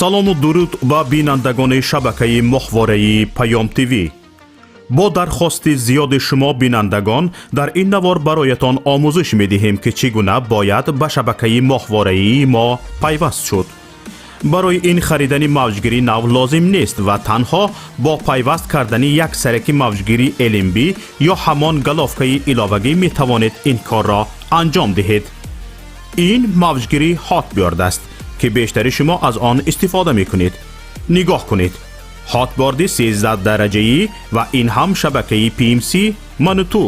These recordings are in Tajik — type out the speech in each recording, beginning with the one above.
Салому дуруд ба бинандагони шабакаи моҳвораи Паём ТВ. Бо дархости зиёди шумо бинандагон, дар ин навор бароятон омӯзиш медиҳем, ки чӣ гуна бояд ба шабакаи моҳвораии мо пайваст шуд. Барои ин харидани мавҷгири нав лозим нест ва танҳо бо пайваст кардани як сараки мавҷгири LNB ё ҳамон головкаи иловагӣ метавонед ин корро анҷом диҳед. Ин мавҷгири Hotbird аст, ки бештари шумо аз он истифода мекунед. Нигоҳ кунед, Hotbird и 13 дараҷаӣ ва ин ҳам шабакаи PMC Мануту.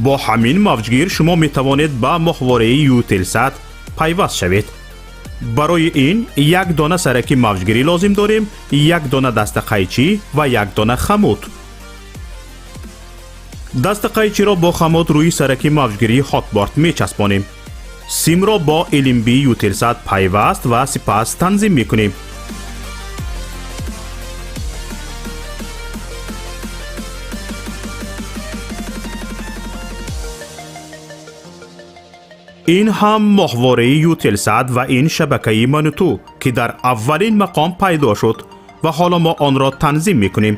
Бо ҳамин мавҷгир шумо метавонед ба моҳвораи Eutelsat пайваст шавед. Барои ин як дона сараки мавҷгирӣ лозим дорем, як дона дастақайчӣ ва як дона хомут. Дастақайчиро бо хомут рӯи сараки мавҷгирии Hotbird мечаспонем, симро бо LNB Eutelsat пайваст ва сипас танзим мекунем. Ин ҳам моҳвораи Eutelsat ва ин шабакаи Мануту, ки дар аввалин мақом пайдо шуд, ва ҳоло мо онро танзим мекунем.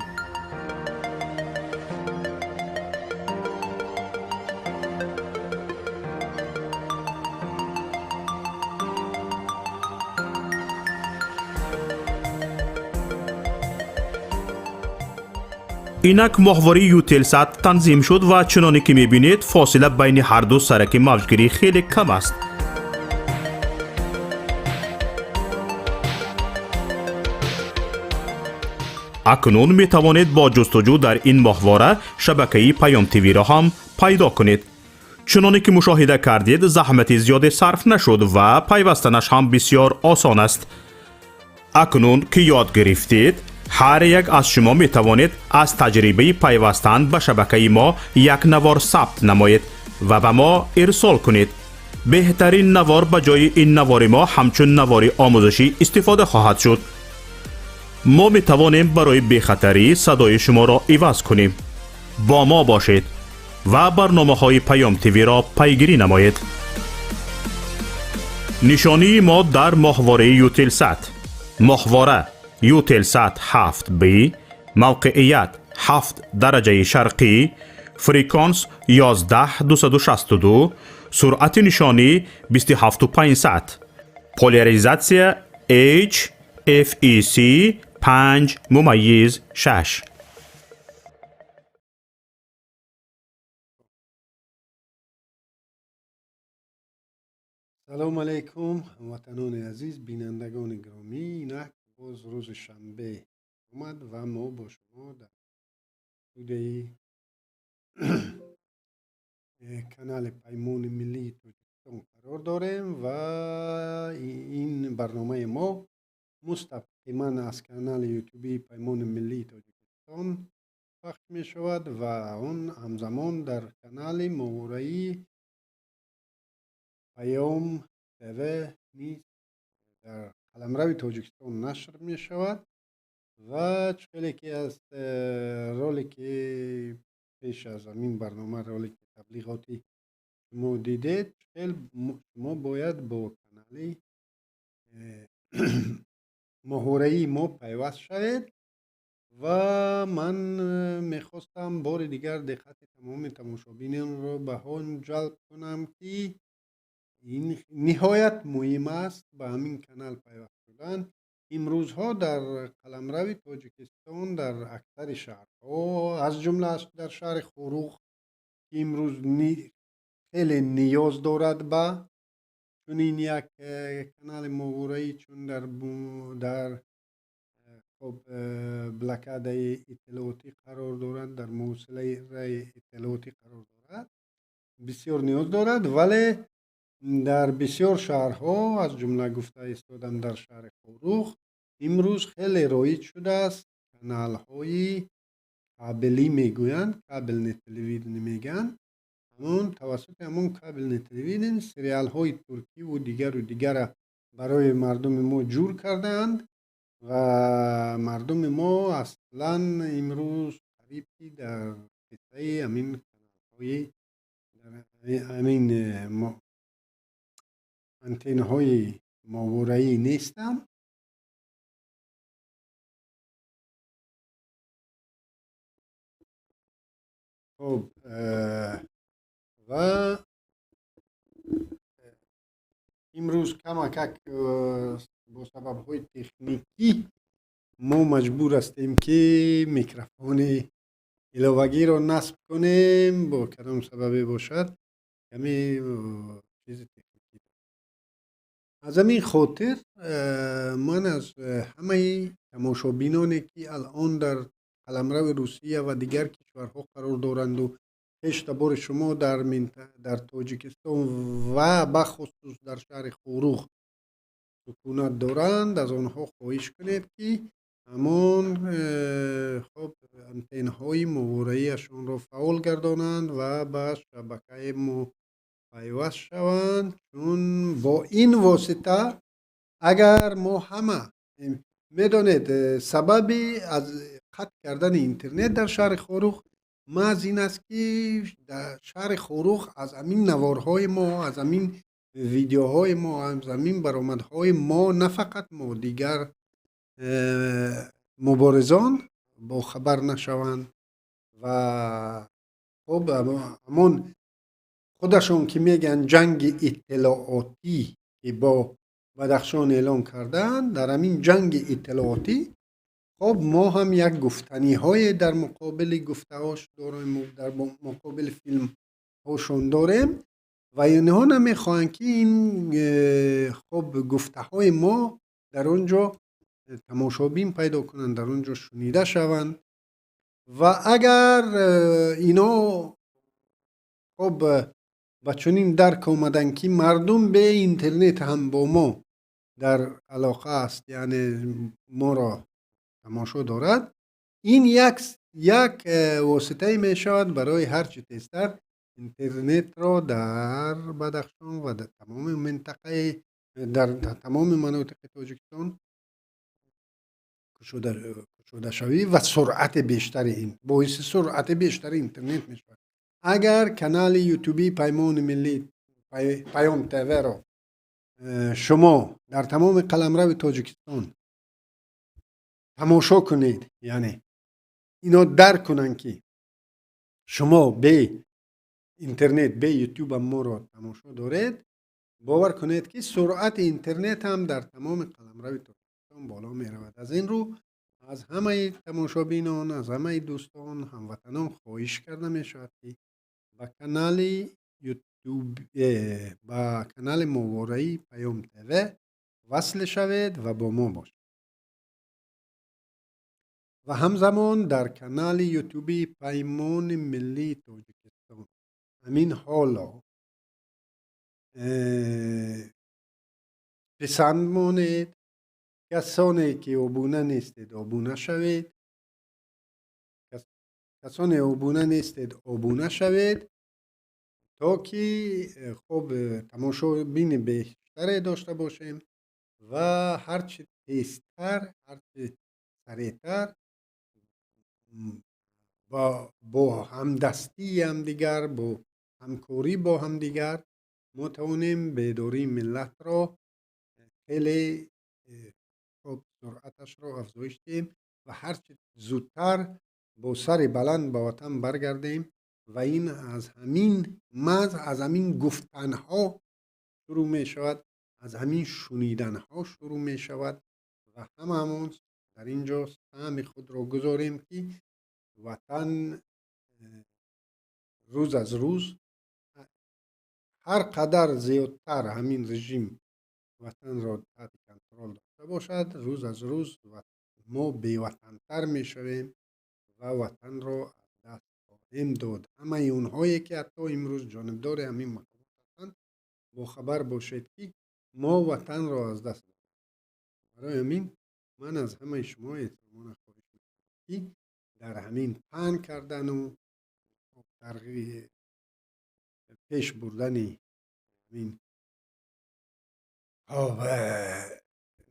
Инак моҳвораи Eutelsat танзим шуд ва чуноне ки мебинед, фосила байни ҳарду сараки мавҷгирӣ хеле кам аст. Акнун метавонед бо ҷустуҷӯ дар ин моҳвора шабакаи Паём ТВ-ро ҳам пайдо кунед. Чуноне ки мушоҳида кардед, заҳмати зиёде сарф нашуд ва пайвастанаш ҳам бисёр осон аст. Акнун ки ёд гирифтед, ҳар як аз шумо метавонед аз таҷрибаи пайвастан ба шабакаи мо як навор сабт намоед ва ба мо ирсол кунед. Беҳтарин навор ба ҷои ин навори мо ҳамчун навори омӯзишӣ истифода хоҳад шуд. Мо метавонем барои бехатарӣ садои шуморо иваз кунем. Бо мо бошед ва барномаҳои Паём ТВ-ро пайгирӣ намоед. Нишонии мо дар моҳвораи Eutelsat: моҳвора Eutelsat 7B, мавқеият 7 дараҷаи шарқӣ, фреквенс 11 262, суръати нишонӣ 27 500, поляризатсия H FEC 5.6. Салому алайкум, ҳамватанони азиз, бинандагони гиромӣ. Инак боз рӯзи шанбе омад ва мо бо шумо дар студияи канали Паймони Миллии Тоҷикистон қарор дорем ва ин барномаи мо мустақиман аз канали ютубии Паймони Миллии Тоҷикистон пахш мешавад ва он ҳамзамон дар канали моҳвораии Паём ТВ низ дар қаламрави Тоҷикистон нашр мешавад. Ва чӣ хеле ки аз ролики пеш аз ҳамин барнома, ролики таблиғотӣ шумо дидед, хел шумо бояд бо канали моҳвораии мо пайваст шавед. Ва ман мехостам бори дигар диққати тамоми тамошобинонро ба он ҷалб кунам, ки ин ниҳоят муҳим аст ба ҳамин канал пайваст шудан. Имрӯзҳо дар қаламрави Тоҷикистон, дар аксари шаҳрҳо, аз ҷумла дар шаҳри Хоруғ, ки имрӯз хеле ниёз дорад ба чунин як канали моҳвораӣ, чун дар хоб блокадаи иттилоотӣ қарор дорад, дар муҳосираи иттилоотӣ қарор дорад, бисёр ниёз дорад. Вале дар бисёр шаҳрҳо, аз ҷумла гуфта истодам, дар шаҳри Хоруғ имрӯз хеле роиҷ шудааст каналҳои кабелӣ мегӯянд, кабельное телевидение мегӯянд. Ҳамон тавассути ҳамон кабельное телевидение сериалҳои туркиву дигару дигара барои мардуми мо ҷур кардаанд ва мардуми мо аслан имрӯз қариб ки дар қиссаи ҳамин каналҳои, ҳамин антеннаҳои моҳвораӣ нестанд. Хуб, ва имрӯз камакак бо сабабҳои техникӣ мо маҷбур ҳастем, ки микрофони иловагиро насб кунем. Бо кадом сабабе бошад, каме чизи техникӣ. Аз ҳамин хотир ман аз ҳамаи тамошобиноне, ки алон дар қаламрави Русия ва дигар кишварҳо қарор доранду хештабори шумо дар Тоҷикистон ва бахусус дар шаҳри Хоруғ сукунат доранд, аз онҳо хоҳиш кунед, ки ҳамон хоб антенҳои моҳвораиашонро фаъол гардонанд ва ба шабакаи мо пайваст шаванд, чун бо ин восита агар мо ҳама медонед, сабаби аз қатъ кардани интернет дар шаҳри Хоруғ маҳз ин аст, ки дар шаҳри Хоруғ аз ҳамин наворҳои мо, аз ҳамин видеоҳои мо, аз ҳамин баромадҳои мо, на фақат мо, дигар муборизон бохабар нашаванд. Ва хуб, ҳамон худашон ки мегӯянд, ҷанги иттилоотӣ, ки бо Бадахшон эълон кардаанд, дар ҳамин ҷанги иттилоотӣ хоб мо ҳам як гуфтаниҳое дар муқобили гуфтаҳош дорем, дар муқобили филмҳошон дорем ва инҳо намехоҳанд, ки ин хоб гуфтаҳои мо дар он ҷо тамошобин пайдо кунанд, дар он ҷо шунида шаванд. Ва агар ино хоб ба чунин дарк омаданд, ки мардум бе интернет ҳам бо мо дар алоқа аст, яъне моро тамошо дорад, ин як воситае мешавад барои ҳарчи тезтар интернетро дар Бадахшон ва дар тамоми минтақаи, дар тамоми манотиқи Тоҷикистон кушодашавӣ ва суръати бештари, ин боиси суръати бештари интернет мешавад. Агар канали ютуби Паймони миллӣ, Паём ТВ-ро шумо дар тамоми қаламрави Тоҷикистон тамошо кунед, яъне ино дарк кунанд, ки шумо бе интернет, бе ютубам моро тамошо доред, бовар кунед, ки суръати интернет ҳам дар тамоми қаламрави Тоҷикистон боло меравад. Аз ин рӯ аз ҳамаи тамошобинон, аз ҳамаи дӯстон, ҳамватанон хоҳиш карда мешавад, ки ба канали ютуб, ба канали моҳвораи Паём ТВ васл шавед ва бо мо бошед ва ҳамзамон дар канали ютуби Паймони миллии Тоҷикистон ҳамин ҳоло писанд монед. Касоне ки обуна нестед, обуна шавед. Касоне обуна нестед, обуна шавед, то ки хуб тамошобини бештаре дошта бошем ва ҳарчи тезтар, ҳарчи сареътар бо ҳамдастии ҳамдигар, бо ҳамкорӣ бо ҳамдигар мо тавонем бедории миллатро хеле хуб суръаташро афзоиш диҳем ва ҳарчи зудтар бо сари баланд ба ватан баргардем. Ва ин аз ҳамин, маҳз аз ҳамин гуфтанҳо шурӯъ мешавад, аз ҳамин шуниданҳо шурӯъ мешавад ва ҳамаамон дар ин ҷо саҳми худро гузорем, ки ватан рӯз аз рӯз ҳар қадар зиёдтар ҳамин режим ватанро таҳти контрол дошта бошад, рӯз аз рӯз мо беватантар мешавем ва ватанро аз даст хоҳем дод. Ҳамаи онҳое ки ҳатто имрӯз ҷонибдори ҳамин мақомот ҳастанд, бохабар бошед, ки мо ватанро аз даст додем. Барои ҳамин ман аз ҳамаи шумо эҳтиромона хоҳиш мекунам, ки дар ҳамин паҳн кардану пеш бурдани ҳамин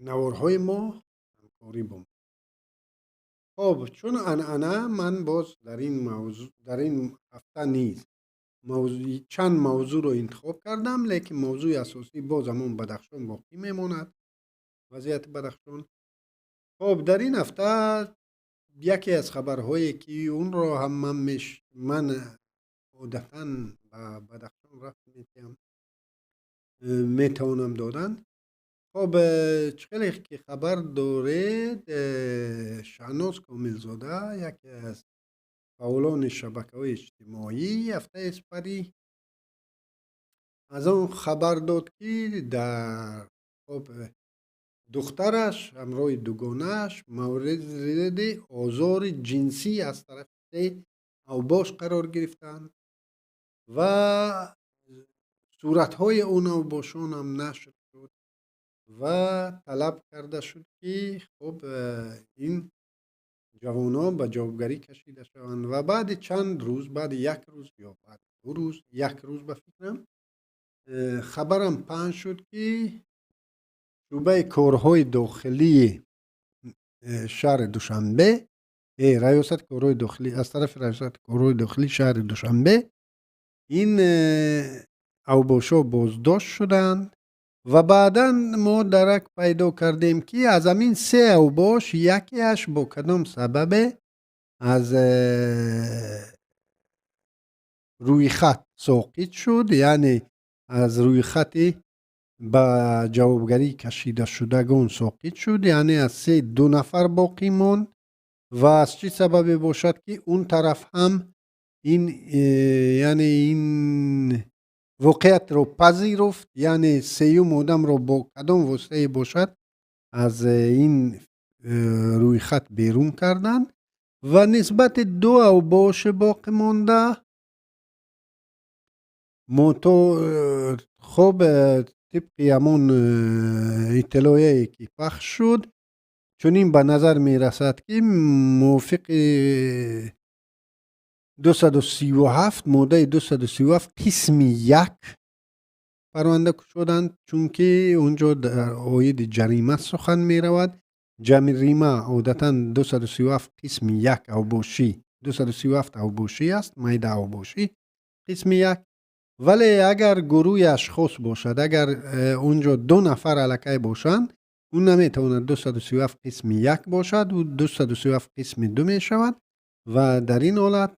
наворҳои мо ҳамкорӣ бо мо. Хоб, чун анъана, ман боз дар ин мавзӯъ, дар ин ҳафта низ чанд мавзӯъро интихоб кардам, лекин мавзӯи асосӣ боз ҳамон Бадахшон боқӣ мемонад, вазъияти Бадахшон. Хоб, дар ин ҳафта яке аз хабарҳое, ки онро ҳам ман Одатан ба Бадахшон рафт метиҳам, метавонам додан. Хоб, чӣ хеле ки хабар доред, Шаҳноз Комилзода, яке аз фаъолони шабакаҳои иҷтимоӣ, ҳафтаи сипарӣ аз он хабар дод, ки дар, хоб, духтараш ҳамроҳи дугонааш мавриди озори ҷинсӣ аз тарафи се авбош қарор гирифтанд ва суратҳои он авбошонам нашр шуд ва талаб карда шуд, ки, хуб, ин ҷавонон ба ҷавобгарӣ кашида шаванд. Ва баъди чанд рӯз, баъди як рӯз ё баъди 2 рӯз, як рӯз ба фикрам, хабарам паҳн шуд, ки шӯъбаи корҳои дохилии шаҳри Душанбе, раёсати корҳои дохилӣ, аз тарафи раёсати корҳои дохилии шаҳри Душанбе ин авбошо боздошт шуданд. Ва баъдан мо дарак пайдо кардем, ки аз ҳамин се авбош якеаш бо кадом сабабе аз рӯйхат соқит шуд, яъне аз рӯйхати ба ҷавобгарӣ кашидашудагон соқит шуд, яъне аз се ду нафар боқӣ монд. Ва аз чӣ сабабе бошад, ки он тараф ҳам ин, яъне ин воқеиятро пазируфт, яъне сеюм одамро бо кадом воситае бошад, аз ин рӯйхат берун карданд. Ва нисбати ду авбоши боқӣ монда мо то, хоб, тибқи ҳамон иттилоие, ки пахш шуд, чунин ба назар мерасад, ки мувофиқи 237, моддаи 237 қисми 1 парванда кушоданд, чунки он ҷо дар оиди ҷарима сухан меравад. Ҷарима одатан 237 қисми 1 авбошӣ, 237 авбошӣ аст, майда авбошӣ, қисми 1. Вале агар гурӯҳи ашхос бошад, агар он ҷо ду нафар аллакай бошанд, ӯ наметавонад 237 қисми 1 бошад, ӯ 237 қисми 2 мешавад ва дар ин ҳолат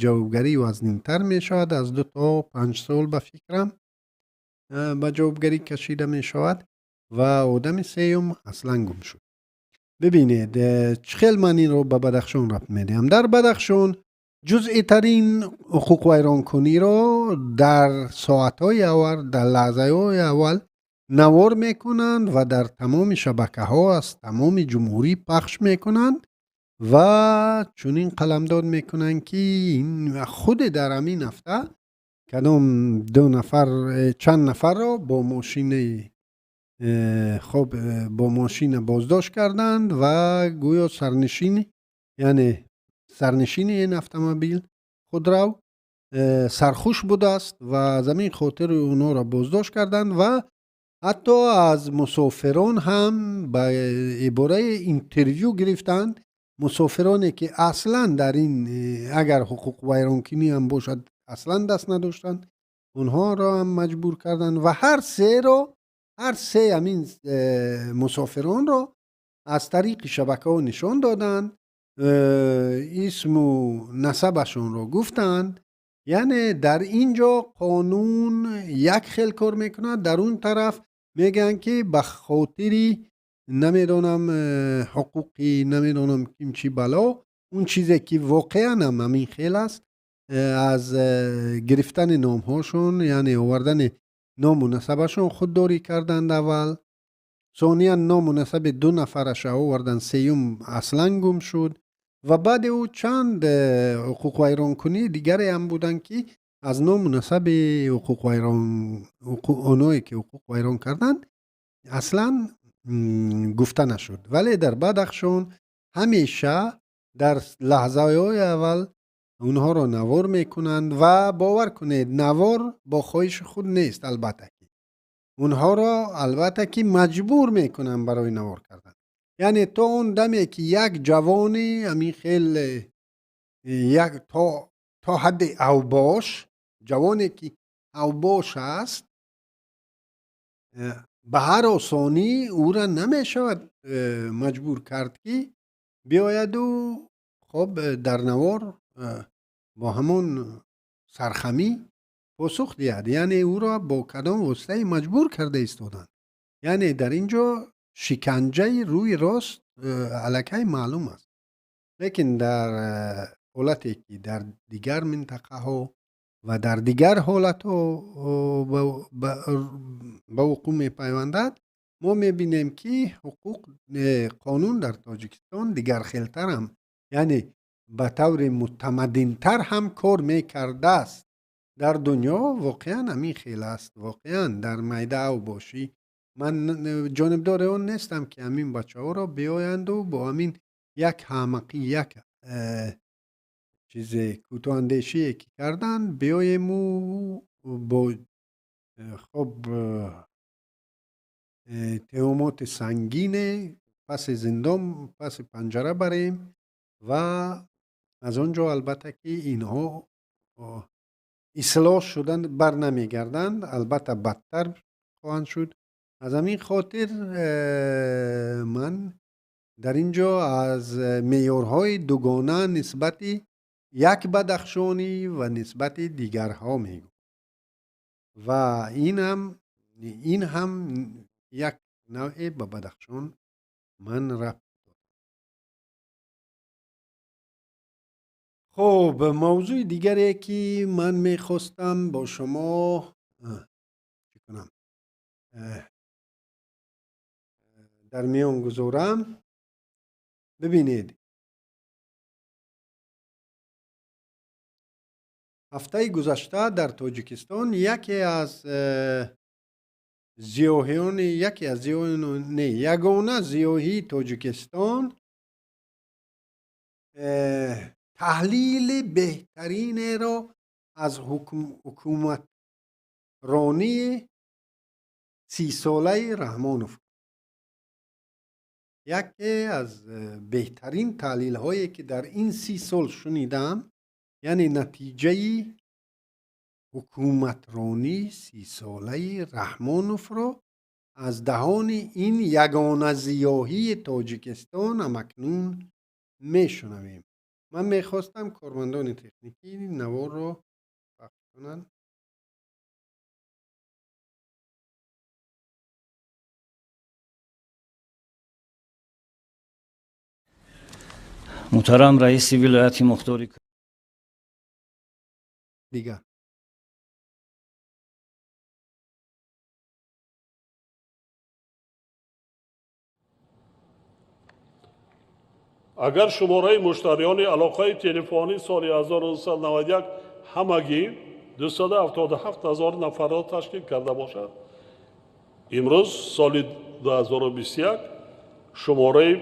ҷавобгарӣ вазнинтар мешавад, аз 2 то 5 сол, ба фикрам, ба ҷавобгарӣ кашида мешавад. Ва одами сеюм аслан гум шуд. Бибинед, чӣ хел ман инро ба Бадахшон рабт медиҳам. Дар Бадахшон ҷузъитарин ҳуқуқвайронкуниро дар соатҳои аввал, дар лаҳзаҳои аввал навор мекунанд ва дар тамоми шабакаҳо аз тамоми ҷумҳурӣ пахш мекунанд ва чунин қаламдод мекунанд, ки худе дар ҳамин ҳафта кадом ду нафар, чанд нафарро бо мошинаи, хоб, бо мошина боздошт карданд ва гӯё сарнишини, яъне сарнишини ин автомобил, худрав, сархуш будааст ва аз ҳамин хотир онҳоро боздошт карданд. Ва ҳатто аз мусофирон ҳам ба ибораи интервю гирифтанд, мусофироне, ки аслан дар ин, агар ҳуқуқвайронкунӣ ҳам бошад, аслан даст надоштанд, онҳоро ҳам маҷбур карданд ва ҳар серо, ҳар се ҳамин мусофиронро аз тариқи шабакаҳо нишон доданд, исму насабашонро гуфтанд. Яъне дар ин ҷо қонун як хел кор мекунад, дар он тараф мегӯянд, ки ба хотири намедонам ҳуқуқи намедонам ким, чӣ бало, он чизе ки воқеан ҳам ҳамин хел аст, аз гирифтани номҳошон, яъне овардани ному насабашон худдорӣ карданд аввал, сониян ному насаби ду нафараша оварданд, сеюм аслан гум шуд. Ва баъди ӯ чанд ҳуқуқвайронкунии дигаре ҳам буданд, ки аз ному насаби онҳое, ки ҳуқуқ вайрон карданд, аслан гуфта нашуд. Вале дар Бадахшон ҳамеша дар лаҳзаҳои аввал онҳоро навор мекунанд. Ва бовар кунед, навор бо хоҳиши худ нест, албатта ки онҳоро, албатта ки маҷбур мекунанд барои навор кардан. Яъне то он даме, ки як ҷавони ҳамин хел, як то ҳадди авбош, ҷавоне, ки авбош аст, ба ҳар осонӣ ӯра намешавад маҷбур кард, ки биёяду, хоб, дар навор бо ҳамон сархамӣ посух диҳад. Яъне ӯро бо кадом воситае маҷбур карда истоданд. Яъне дар ин ҷо шиканҷаи рӯи рост аллакай маълум аст. Лекин дар ҳолате ки дар дигар минтақаҳо ва дар дигар ҳолатҳо ба вуқӯъ мепайвандад, мо мебинем ки ҳуқуқ, қонун дар Тоҷикистон дигархелтар ҳам, яъне ба таври мутамаддинтар ҳам кор мекардааст. Дар дунё воқеан ҳамин хел аст. Воқеан дар майдаав бошӣ, ман ҷонибдори он нестам ки ҳамин бачаҳоро биёянду бо ҳамин як ҳамақӣ, як чизе кӯтоҳандешие ки карданд, биёему бо хоб иттиҳомоти сангине паси зиндон, паси панҷара барем ва аз он ҷо албатта ки инҳо ислоҳ шудан бар намегарданд, албатта бадтар хоҳанд шуд. Аз ҳамин хотир ман дар ин ҷо аз меъёрҳои дугона нисбати як бадахшонӣ ва нисбати дигарҳо мегӯям ва ин ҳам як навъе ба Бадахшон ман рабт дорам. Хуб, мавзӯи дигаре ки ман мехостам бо шумо чӣ кунам, дар миён гузорам, бибинед, ҳафтаи гузашта дар Тоҷикистон яке аз зиёҳиёни, яке аз зиёҳиён, не, ягона зиёҳии Тоҷикистон таҳлили беҳтаринеро аз ҳукуматронии 30-солаи Раҳмонов. Яке аз беҳтарин таҳлилҳое ки дар ин 30 сол шунидам, яъне натиҷаи ҳукуматронии 30-солаи Раҳмоновро аз даҳони ин ягона зиёҳии Тоҷикистон ҳамакнун мешунавем. Ман мехостам кормандони техникӣ наворро пахш кунанд. Муҳтарам раиси вилояти мухтори дигар. Агар шумораи муштариёни алоқаи телефонӣ соли 1991 ҳамагӣ 277 ҳазор нафарро ташкил карда бошад, имрӯз соли 2021 шумораи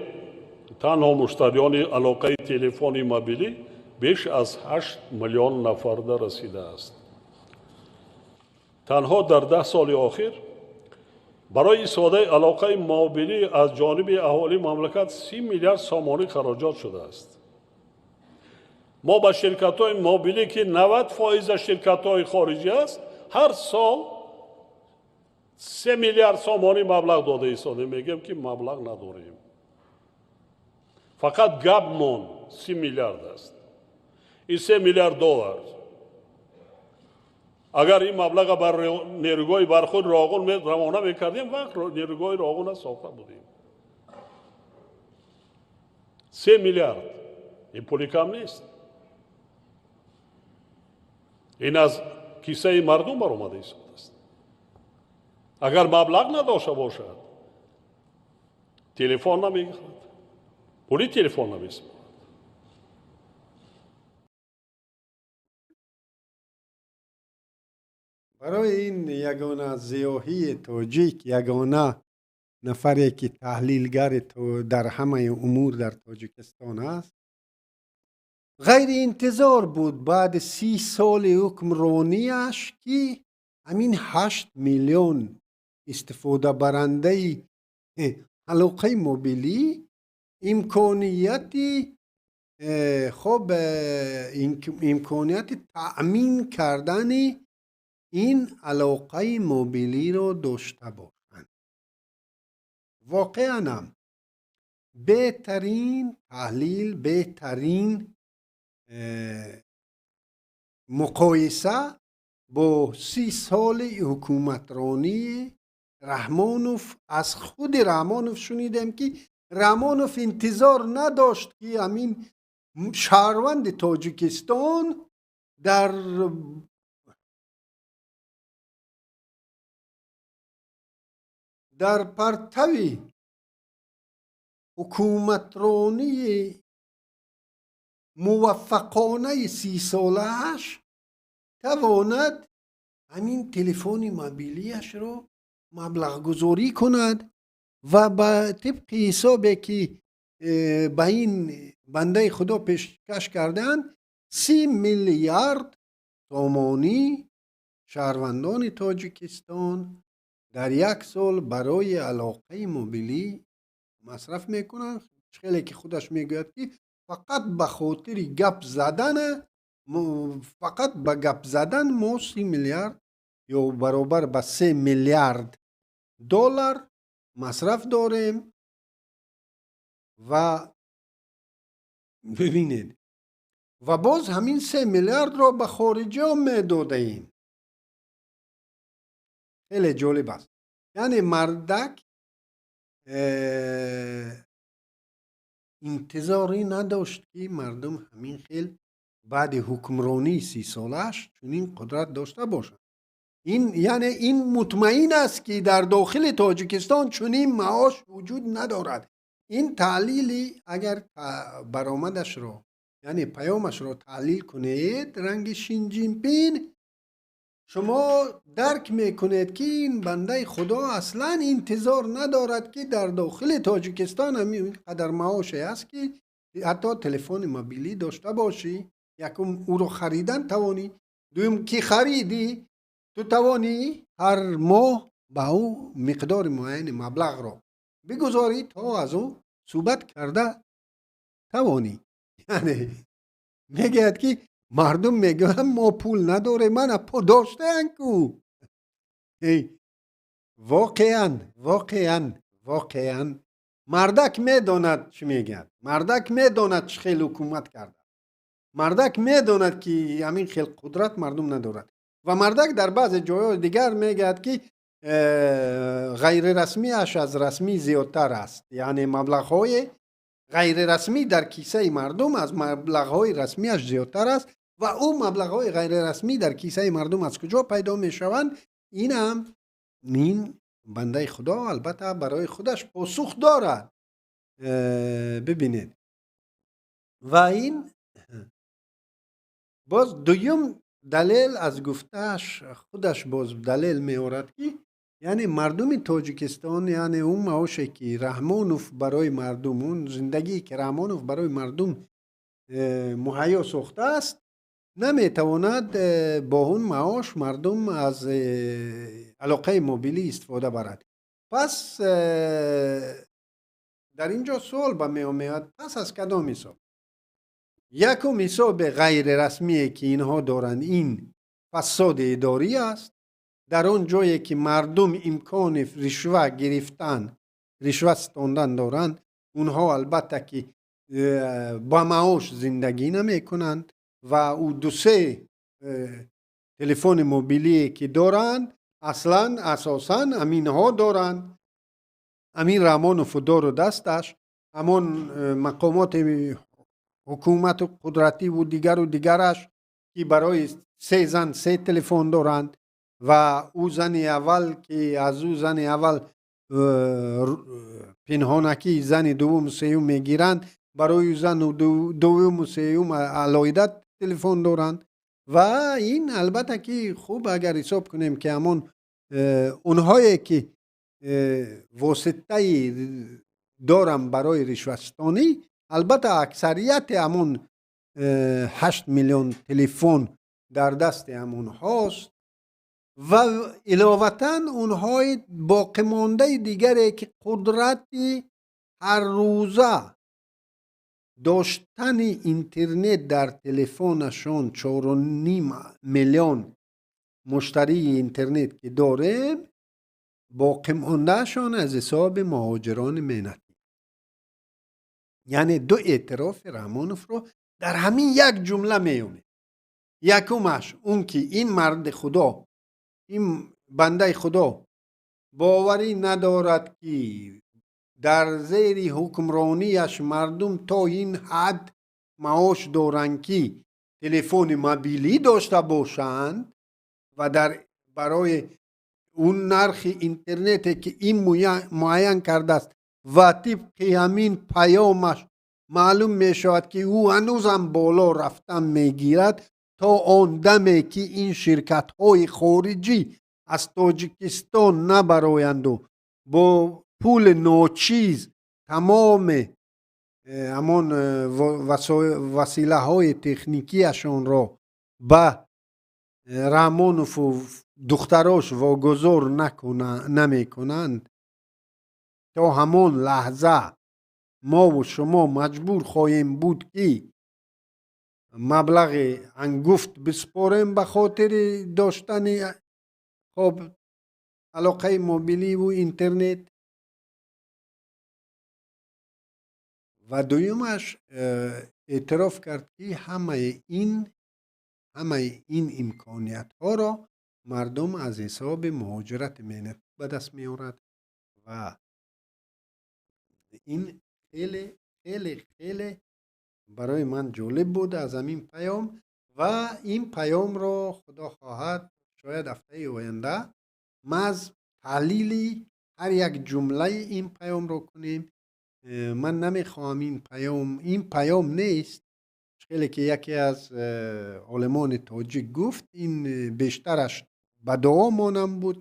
танҳо муштариёни алоқаи телефони мобилӣ беш аз 8 миллион нафарда расидааст. Танҳо дар 10 соли охир барои истифодаи алоқаи мобилӣ аз ҷониби аҳолии мамлакат 30 миллиард сомонӣ хароҷот шудааст. Мо ба ширкатҳои мобилӣ, ки 90% ширкатҳои хориҷӣ аст, ҳар сол 3 миллиард сомонӣ маблағ дода истодем. Мегӯем ки маблағ надорем. Фақат гап мон 30 миллиард аст. Ин 3 миллиард доллар. Агар ин маблаға бар нерӯгоҳи бархӯрд Роғун равона мекардем, вақт нерӯгоҳи Роғуна сохта будем. 3 миллиард. Ин пули кам нест. Ин аз кисаи мардум баромада истодааст. Агар маблағ надошта бошад, телефон намегирад, пули телефон намесупорад. Барои ин ягона зиёҳии тоҷик, ягона нафаре ки таҳлилгари дар ҳамаи умур дар Тоҷикистон аст, ғайриинтизор буд баъди 30 соли ҳукмронияш, ки ҳамин 8 миллион истифодабарандаи алоқаи мобилӣ имконияти хоб, имконияти таъмин кардани ин алоқаи мобилиро дошта бошанд. Воқеан ҳам беҳтарин таҳлил, беҳтарин Муқоиса бо 30 соли ҳукуматронии Раҳмонов. Аз худи Раҳмонов шунидем, ки Раҳмонов интизор надошт, ки ҳамин шаҳрванди Тоҷикистон дар партави ҳукуматронии муваффақонаи 30-солааш тавонад ҳамин телефони мобилиашро маблағгузорӣ кунад ва ба тибқи ҳисобе, ки ба ин бандаи худо пешкаш кардаанд, 30 миллиард сомонӣ шаҳрвандони Тоҷикистон дар як сол барои алоқаи мобилӣ масраф мекунанд. Хеле ки худаш мегӯяд, ки фақат ба хотири гап задана, фақат ба гап задан мо 30 миллиард ё баробар ба 3 миллиард доллар масраф дорем. Ва бибинед, ва боз ҳамин 3 миллиардро ба хориҷиҳо медодаем. Хеле ҷолиб аст. Яъне мардак интизорӣ надошт, ки мардум ҳамин хел баъди ҳукмронии 30-солааш чунин қудрат дошта бошанд. Ин яъне ин мутмаин аст, ки дар дохили Тоҷикистон чунин маош вуҷуд надорад. Ин таҳлили агар баромадашро, яъне паёмашро таҳлил кунед, ранги Ши Ҷинпин, шумо дарк мекунед, ки ин бандаи худо аслан интизор надорад, ки дар дохили Тоҷикистон ҳамин қадар маоше аст, ки ҳатто телефони мобилӣ дошта бошӣ. Якум, ӯро харидан тавонӣ, дуюм, ки харидӣ, ту тавонӣ ҳар моҳ ба ӯ миқдори муайяни маблағро бигузорӣ, то аз ӯ суҳбат карда тавонӣ. Яъне мегӯяд, ки мардум мегӯянд, мо пул надорем, мана доштаанд ку. Воқеан, воқеан, воқеан мардак медонад, чӣ мегӯяд. Мардак медонад, чӣ хел ҳукумат карда. Мардак медонад, ки ҳамин хел қудрат мардум надорад. Ва мардак дар баъзе ҷойҳои дигар мегӯяд, ки ғайрирасмиаш аз расмӣ зиёдтар аст, яъне маблағҳои ғайрирасмӣ дар кисаи мардум аз маблағҳои расмиаш зиёдтар аст. Ва ӯ маблағҳои ғайрирасмӣ дар кисаи мардум аз куҷо пайдо мешаванд? Инам ин бандаи худо албатта барои худаш посух дорад. Бибинед, ва ин боз дуюм далел аз гуфтааш худаш боз далел меорад, ки яъне мардуми Тоҷикистон, яъне он маоше, ки Раҳмонов барои мардум, он зиндагие, ки Раҳмонов барои мардум муҳайё сохтааст, наметавонад бо он маош мардум аз алоқаи мобилӣ истифода барад. Пас дар ин ҷо суол ба миён меояд: пас аз кадом ҳисоб? Якум ҳисоби ғайрирасмие, ки инҳо доранд, ин фасоди идорӣ аст. Дар он ҷое, ки мардум имкони ришва гирифтан, ришва ситондан доранд, онҳо албатта ки ба маош зиндагӣ намекунанд ва ӯ дусе телефони мобилие, ки доранд, аслан асосан ҳаминҳо доранд, ҳамин Раҳмонову дору дасташ, ҳамон мақомоти ҳукумату қудративу дигару дигараш, ки барои се зан се телефон доранд. Ва ӯ зани аввал, ки аз ӯ зани аввал пинҳонакӣ зани дуввуму сеюм мегиранд, барои зану дуввуму сеюм алоҳида телефон доранд. Ва ин албатта ки хуб, агар ҳисоб кунем, ки ҳамон онҳое, ки воситаи дорам барои ришватстонӣ, албатта аксарияти ҳамон 8 миллион телефон дар дасти ҳамонҳост. Ва иловатан онҳои боқимондаи дигаре, ки қудрати ҳаррӯза доштани интернет дар телефонашон, 4,5 миллион муштарии интернет, ки дорем, боқимондаашон аз ҳисоби муҳоҷирони меҳнатӣ. Яъне ду эътирофи Раҳмоновро дар ҳамин як ҷумла меёбем. Якумаш он ки ин марди Худо, ин бандаи Худо боварӣ надорад, ки дар зери ҳукмронияш мардум то ин ҳад маош доранд, ки телефони мобилӣ дошта бошанд ва дар барои он нархи интернете, ки ин муайян кардааст, ва тибқи ҳамин паёмаш маълум мешавад, ки ӯ ҳанӯзам боло рафтан мегирад, то он даме ки ин ширкатҳои хориҷӣ аз Тоҷикистон набароянду бо пули ночиз тамоми ҳамон василаҳои техникияшонро ба Раҳмонову духтарош вогузор намекунанд, то ҳамон лаҳза мову шумо маҷбур хоҳем буд, ки маблағи ҳангуфт биспорем ба хотири доштани, хоб, алоқаи мобиливу интернет. Ва дуюмаш, эътироф кард, ки ҳамаи ин имкониятҳоро мардум аз ҳисоби муҳоҷирати меҳнатӣ ба даст меорад ва ин хеле, хеле, хеле барои ман ҷолиб буд аз ҳамин паём. Ва ин паёмро, Худо хоҳад, шояд ҳафтаи оянда маз таҳлили ҳар як ҷумлаи ин паёмро кунем. Ман намехоҳам ин паём нест, хеле ки яке аз олимони тоҷик гуфт, ин бештараш ба дуо монанд буд,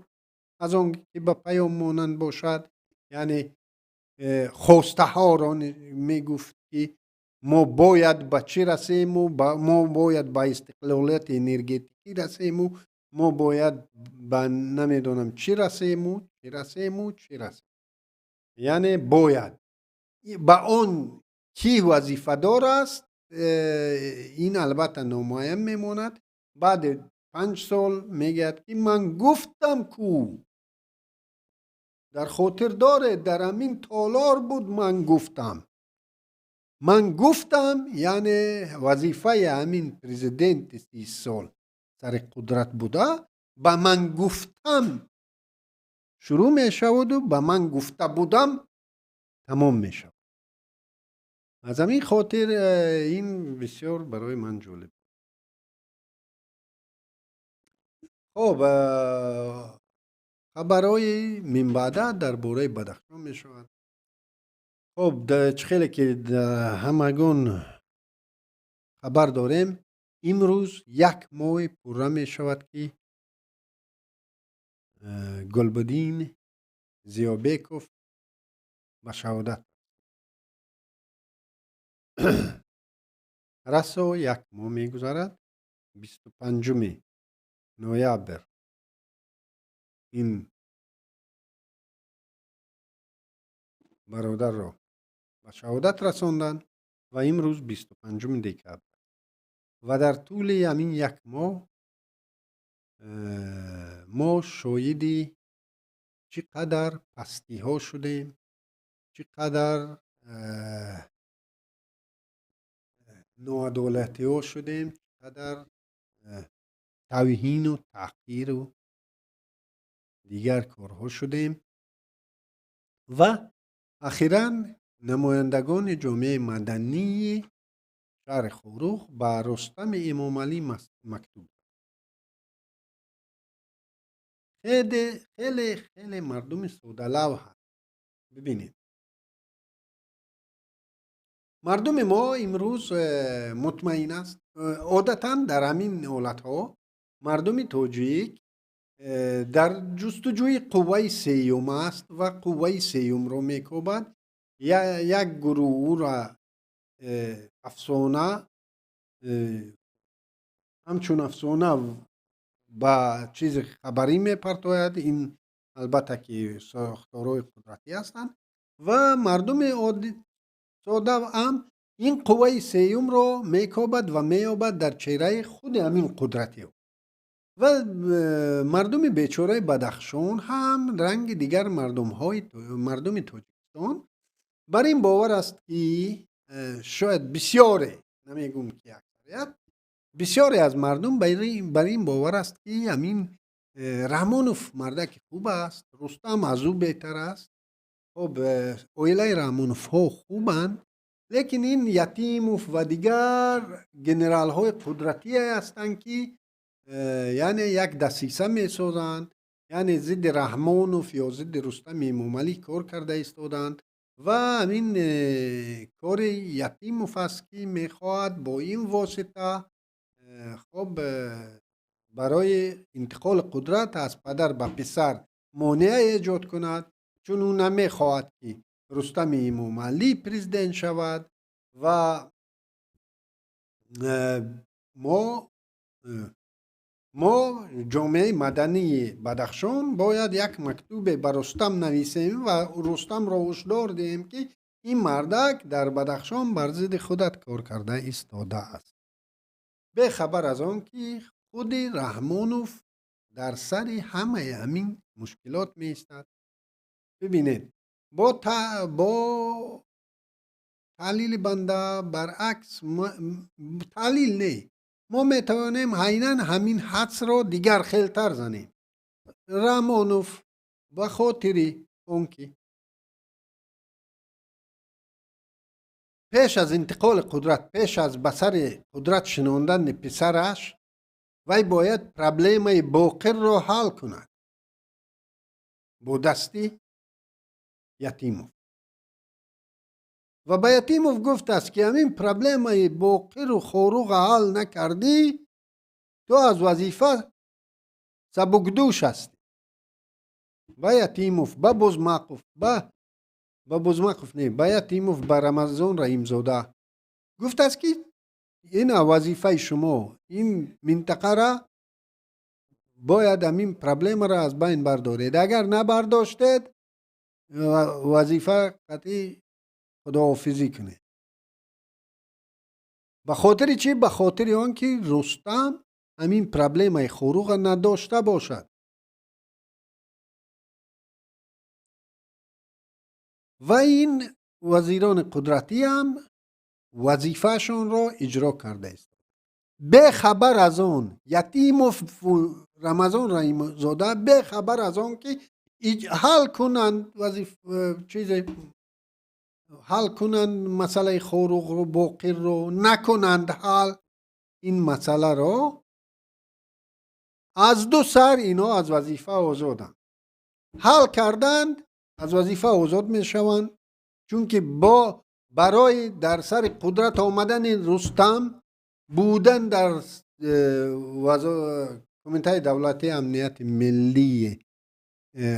аз он ки ба паём монанд бошад. Яъне хостаҳоро мегуфт, ки мо бояд ба чӣ расему, мо бояд ба истиқлолияти энергетикӣ расему, мо бояд ба намедонам чӣ расему, чӣ расему, чӣ расем. Яъне бояд ба он кӣ вазифадор аст, ин албатта номуайян мемонад. Баъди 5 сол мегӯяд, ки ман гуфтам ку, дар хотир доред, дар ҳамин толор буд, ман гуфтам, ман гуфтам. Яъне вазифаи ҳамин президенти 30 сол сари қудрат буда ба ман гуфтам шурӯъ мешаваду ба ман гуфта будам тамом мешавад. Аз ҳамин хотир ин бисёр барои ман ҷолиб. Хоб, хабарҳои минбаъда дар бораи Бадахшон мешавад. Хоб, чӣ хеле ки ҳамагон хабар дорем, имрӯз як моҳи пурра мешавад, ки Гулбуддин Зиёбеков ба шаҳодат расо. Як моҳ мегузарад, 25-уми ноябр ин бародарро ба шаҳодат расонданд ва имрӯз 25-уми декабр. Ва дар тӯли ҳамин як моҳ мо шоҳиди чӣ қадар пастиҳо шудем, чӣ қадар ноадолатиҳо шудем, чӣ қадар тавҳину таҳқиру дигар корҳо шудем. Ва ахиран намояндагони ҷомеаи мадании шаҳри Хоруғ ба Рустами Эмомалӣ мактуб. Хеле, хеле, хеле мардуми содалавҳ ҳаст. Бибинед, мардуми мо имрӯз мутмаин аст. Одатан дар ҳамин ҳолатҳо мардуми тоҷик дар ҷустуҷӯи қувваи сеюм аст ва қувваи сеюмро мекобад. Як гурӯҳ ӯра афсона, ҳамчун афсона ба чизи хабарӣ мепартояд. Ин албатта ки сохторҳои қудратӣ ҳастанд ва мардуми сода ҳам ин қувваи сеюмро мекобад ва меёбад дар чеҳраи худи ҳамин қудратиҳо. Ва мардуми бечораи Бадахшон ҳам ранги дигар мардуми Тоҷикистон бар ин бовар аст, ки шояд бисёре, намегӯм ки аксарият. Бисёре аз мардум бар ин бовар аст, ки ҳамин Раҳмонов мардаки хуб аст, Рустам аз ӯ беҳтар аст. Хоб, оилаи Раҳмоновҳо хубанд, лекин ин Ятимов ва дигар генералҳои қудратие ҳастанд, ки яъне як дасиса месозанд, яъне зидди Раҳмонов ё зидди Рустами Эмомалӣ кор карда истоданд. Ва ҳамин кори Ятимов аст, ки мехоҳад бо ин восита, хоб, барои интиқоли қудрат аз падар ба писар монеа эҷод кунад, чун ӯ намехоҳад, ки Рустами Эмомалӣ президент шавад. Ва мо, ҷомеаи мадании Бадахшон, бояд як мактубе ба Рустам нависем ва Рустамро ҳушдор диҳем, ки ин мардак дар Бадахшон бар зидди худат кор карда истодааст, бехабар аз он ки худи Раҳмонов дар сари ҳамаи ҳамин мушкилот меистад. Бибинед, бо таҳлили банда баръакс, таҳлил не, мо метавонем айнан ҳамин ҳадсро дигар хелтар занем. Раҳмонов ба хотири он ки пеш аз интиқоли қудрат, пеш аз ба сари қудрат шинондани писараш, вай бояд проблемаи Боқирро ҳал кунад бо дасти Ятимов. Ва ба Ятимов гуфтааст, ки ҳамин проблемаи Боқиру Хоруға ҳал накардӣ, ту аз вазифа сабукдӯш ҳастӣ. Ба Ятимов, ба Бузмақов, ба Бузмақов не, ба Ятимов, ба Рамазон Раҳимзода гуфтааст, ки ина вазифаи шумо, ин минтақара бояд ҳамин проблемаро аз байн бардоред. Агар набардоштед, вазифа қатъӣ худоҳофизӣ кунед. Ба хотири чӣ? Ба хотири он ки Рустам ҳамин проблемаи Хоруға надошта бошад. Ва ин вазирони қудратиам вазифаашонро иҷро карда истоданд, бехабар аз он Ятимов, Рамазон Раҳимзода бехабар аз он ки ҳал кунанд чизе, ҳал кунанд масъалаи Хоруғро, Боқирро накунанд ҳал ин масъаларо, аз ду сар ино аз вазифа озоданд. Ҳал карданд, аз вазифа озод мешаванд, чунки бо барои дар сари қудрат омадани Рустам будан дар Кумитаи давлатии амнияти миллӣ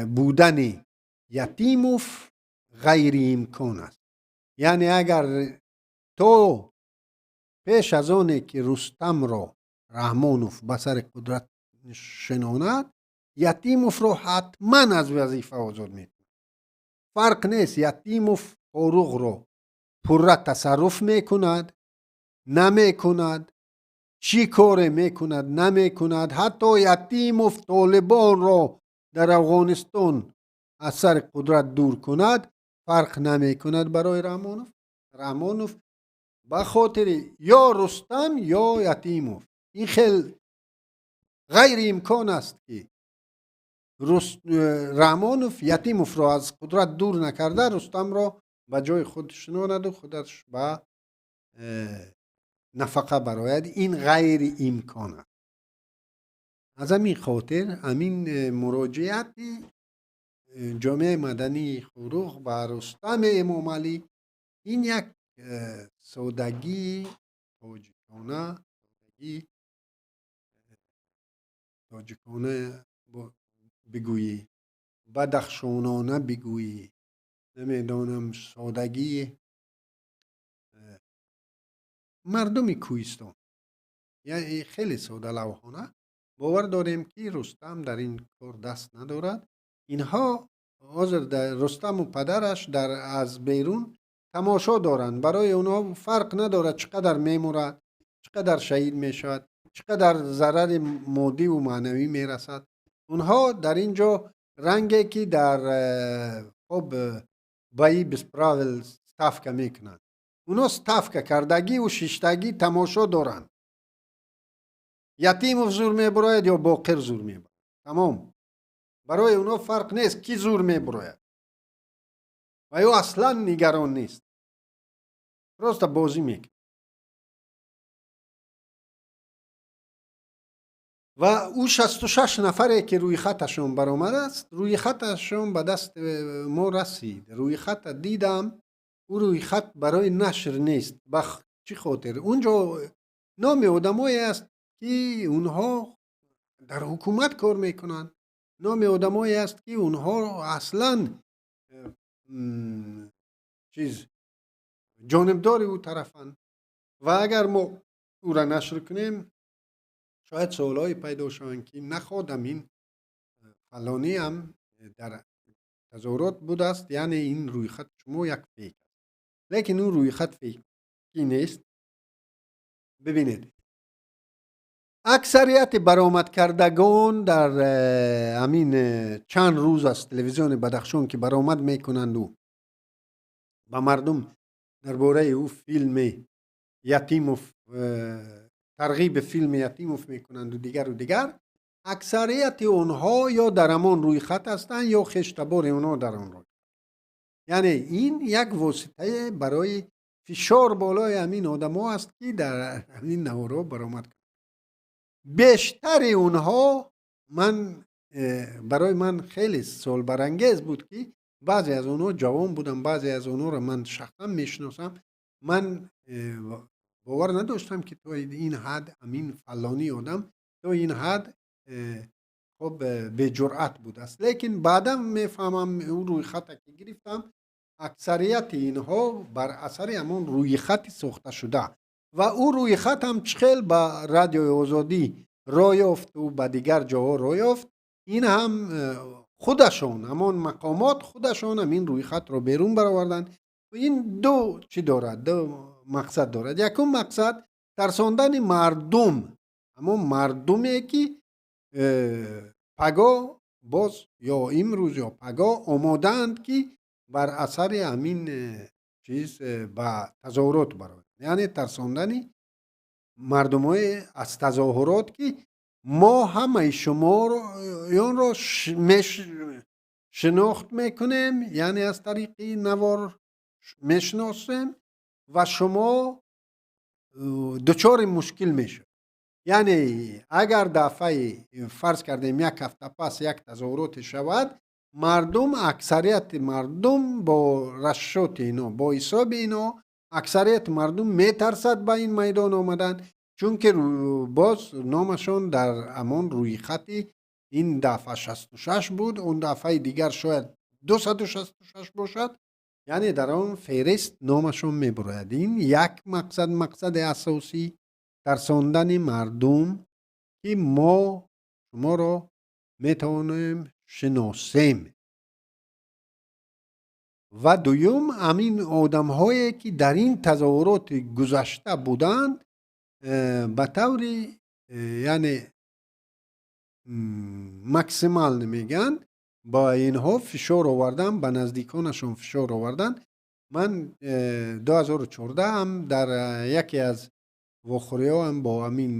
будани Ятимов ғайриимкон аст. Яъне агар то пеш аз оне ки Рустамро Раҳмонов ба сари қудрат шинонад, Ятимовро ҳатман аз вазифа озод мекунад. Фарқ нест, Ятимов Хоруғро пурра тасарруф мекунад, намекунад, чӣ коре мекунад, намекунад. Ҳатто Ятимов Толибонро дар Афғонистон аз сари қудрат дур кунад, фарқ намекунад барои Раҳмонов. Раҳмонов ба хотири ё Рустам, ё Ятимов, ин хел ғайриимкон аст, ки Раҳмонов Ятимовро аз қудрат дур накарда, Рустамро ба ҷои худ шинонаду худаш ба нафақа барояд. Ин ғайриимкон аст. Аз ҳамин хотир ҳамин муроҷиати ҷомеаи мадании Хоруғ ба Рустами Эмомалӣ ин як содагии тоҷикона, содагии тоҷикона бигӯӣ, бадахшонона бигӯӣ, намедонам, содагии мардуми кӯҳистон, яъне хеле содалавҳона. Бовар дорем, ки Рустам дар ин кор даст надорад. Инҳо ҳозир Рустаму падараш дар аз берун тамошо доранд. Барои онҳо фарқ надорад, чӣ қадар мемурад, чӣ қадар шаҳид мешавад, чӣ қадар зарари моддиву маънавӣ мерасад. Онҳо дар ин ҷо ранге ки дар, хоб, бои без правил ставка мекунанд, онҳо ставка кардагиву шиштагӣ тамошо доранд. Ятимов зур мебурояд ё Боқир зур мебурояд. Тамом. Барои онҳо фарқ нест, ки зур мебурояд. Ва ё аслан нигарон нест. Просто бозӣ мекунад. Ва ӯ 66 нафаре ки рӯйхаташон баромадааст, рӯйхаташон ба даст мо расид. Рӯйхата дидам, ӯ рӯйхат барои нашр нест. Ба чӣ хотир? Унҷо номи одамое аст, ки онҳо дар ҳукумат кор мекунанд. Номи одамое аст, ки онҳо аслан чиз ҷонибдори ӯ тарафанд. Ва агар мо ӯра нашр кунем, шояд суолҳое пайдо шаванд, ки находам ин фалонӣ ҳам дар тазоҳурот будааст, яъне ин рӯйхат шумо як фейк аст. Лекин ӯ рӯйхат фейкӣ нест. Бибинед, аксарияти баромадкардагон дар ҳамин чанд рӯз аз телевизиони Бадахшон, ки баромад мекунанду ба мардум дар бораи ӯ филми Ятимов, тарғиби филми Ятимов мекунанду дигару дигар, аксарияти онҳо ё дар ҳамон рӯйхат ҳастанд, ё хештабори онҳо дар он рӯйхат. Яъне ин як воситае барои фишор болои ҳамин одамо аст, ки дар ҳамин наворҳо баромад кунанд. Бештари онҳо ман барои ман хеле суолбарангез буд, ки баъзе аз онҳо ҷавон буданд, баъзе аз онҳоро ман шахсан мешиносам. Ман бовар надоштам, ки то ин ҳад ҳамин фалонӣ одам то ин ҳад хоб беҷуръат будааст. Лекин баъдан мефаҳмам, ӯ рӯйхата ки гирифтам, аксарияти инҳо бар асари ҳамон рӯйхати сохташуда ва ӯ рӯйхат ҳам чӣ хел ба Радиои Озодӣ роҳ ёфту ба дигар ҷоҳо роҳ ёфт, ин ҳам худашон, ҳамон мақомот худашон ҳамин рӯйхатро берун бароварданд. Ин ду чӣ дорад? Ду мақсад дорад. Якум мақсад тарсондани мардум, ҳамон мардуме, ки пагоҳ боз ё имрӯз ё пагоҳ омодаанд, ки бар асари ҳамин чиз ба тазоҳурот бароянд. Яъне тарсондани мардумое аз тазоҳурот, ки мо ҳамаи шумоёнро шинохт мекунем, яъне аз тариқи навор мешиносем ва шумо дучори мушкил мешавед. Яъне агар дафъаи фарз кардем як ҳафта пас як тазоҳуроте шавад, мардум, аксарияти мардум бо расчёти ино, бо ҳисоби ино, аксарияти мардум метарсад ба ин майдон омадан, чунки боз номашон дар ҳамон рӯйхати ин дафъа 66 буд, он дафъаи дигар шояд 266 бошад, яъне дар он феҳрист номашон мебурояд. Ин як мақсад, мақсади асосӣ тарсондани мардум, ки мо шуморо метавонем шиносем. Ва дуюм, ҳамин одамҳое, ки дар ин тазоҳуроти гузашта буданд, ба таври яъне максимально мегӯянд, ба инҳо фишор овардан, ба наздиконашон фишор овардан. Ман 2014 ҳам дар яке аз вохӯриҳоам бо ҳамин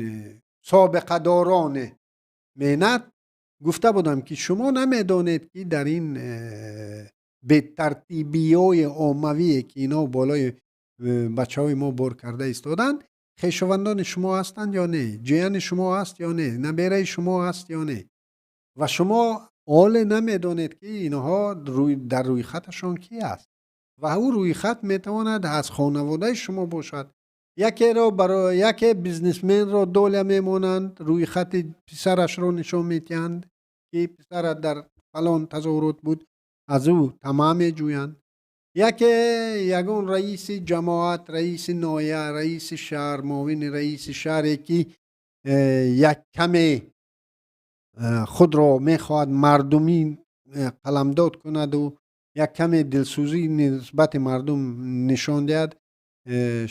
собиқадорони меҳнат гуфта будам, ки шумо намедонед, ки дар ин бетартибиҳои оммавие, ки инҳо болои бачаҳои мо бор карда истоданд, хешовандони шумо ҳастанд ё не, ҷияни шумо ҳаст ё не, набераи шумо ҳаст ё не. Ва шумо ҳоле намедонед, ки инҳо дар рӯйхаташон ки аст. Ва ӯ рӯйхат метавонад аз хонаводаи шумо бошад. Якеро барои яке бизнесменро доля мемонанд, рӯйхати писарашро нишон медиҳанд, ки писарат дар фалон тазоҳурот буд, аз ӯ тамаъ меҷӯянд. Яке ягон раиси ҷамоат, раиси ноҳия, раиси шаҳр, муовини раиси шаҳре, ки як каме худро мехоҳад мардумӣ қаламдод кунаду як каме дилсӯзӣ нисбати мардум нишон диҳад,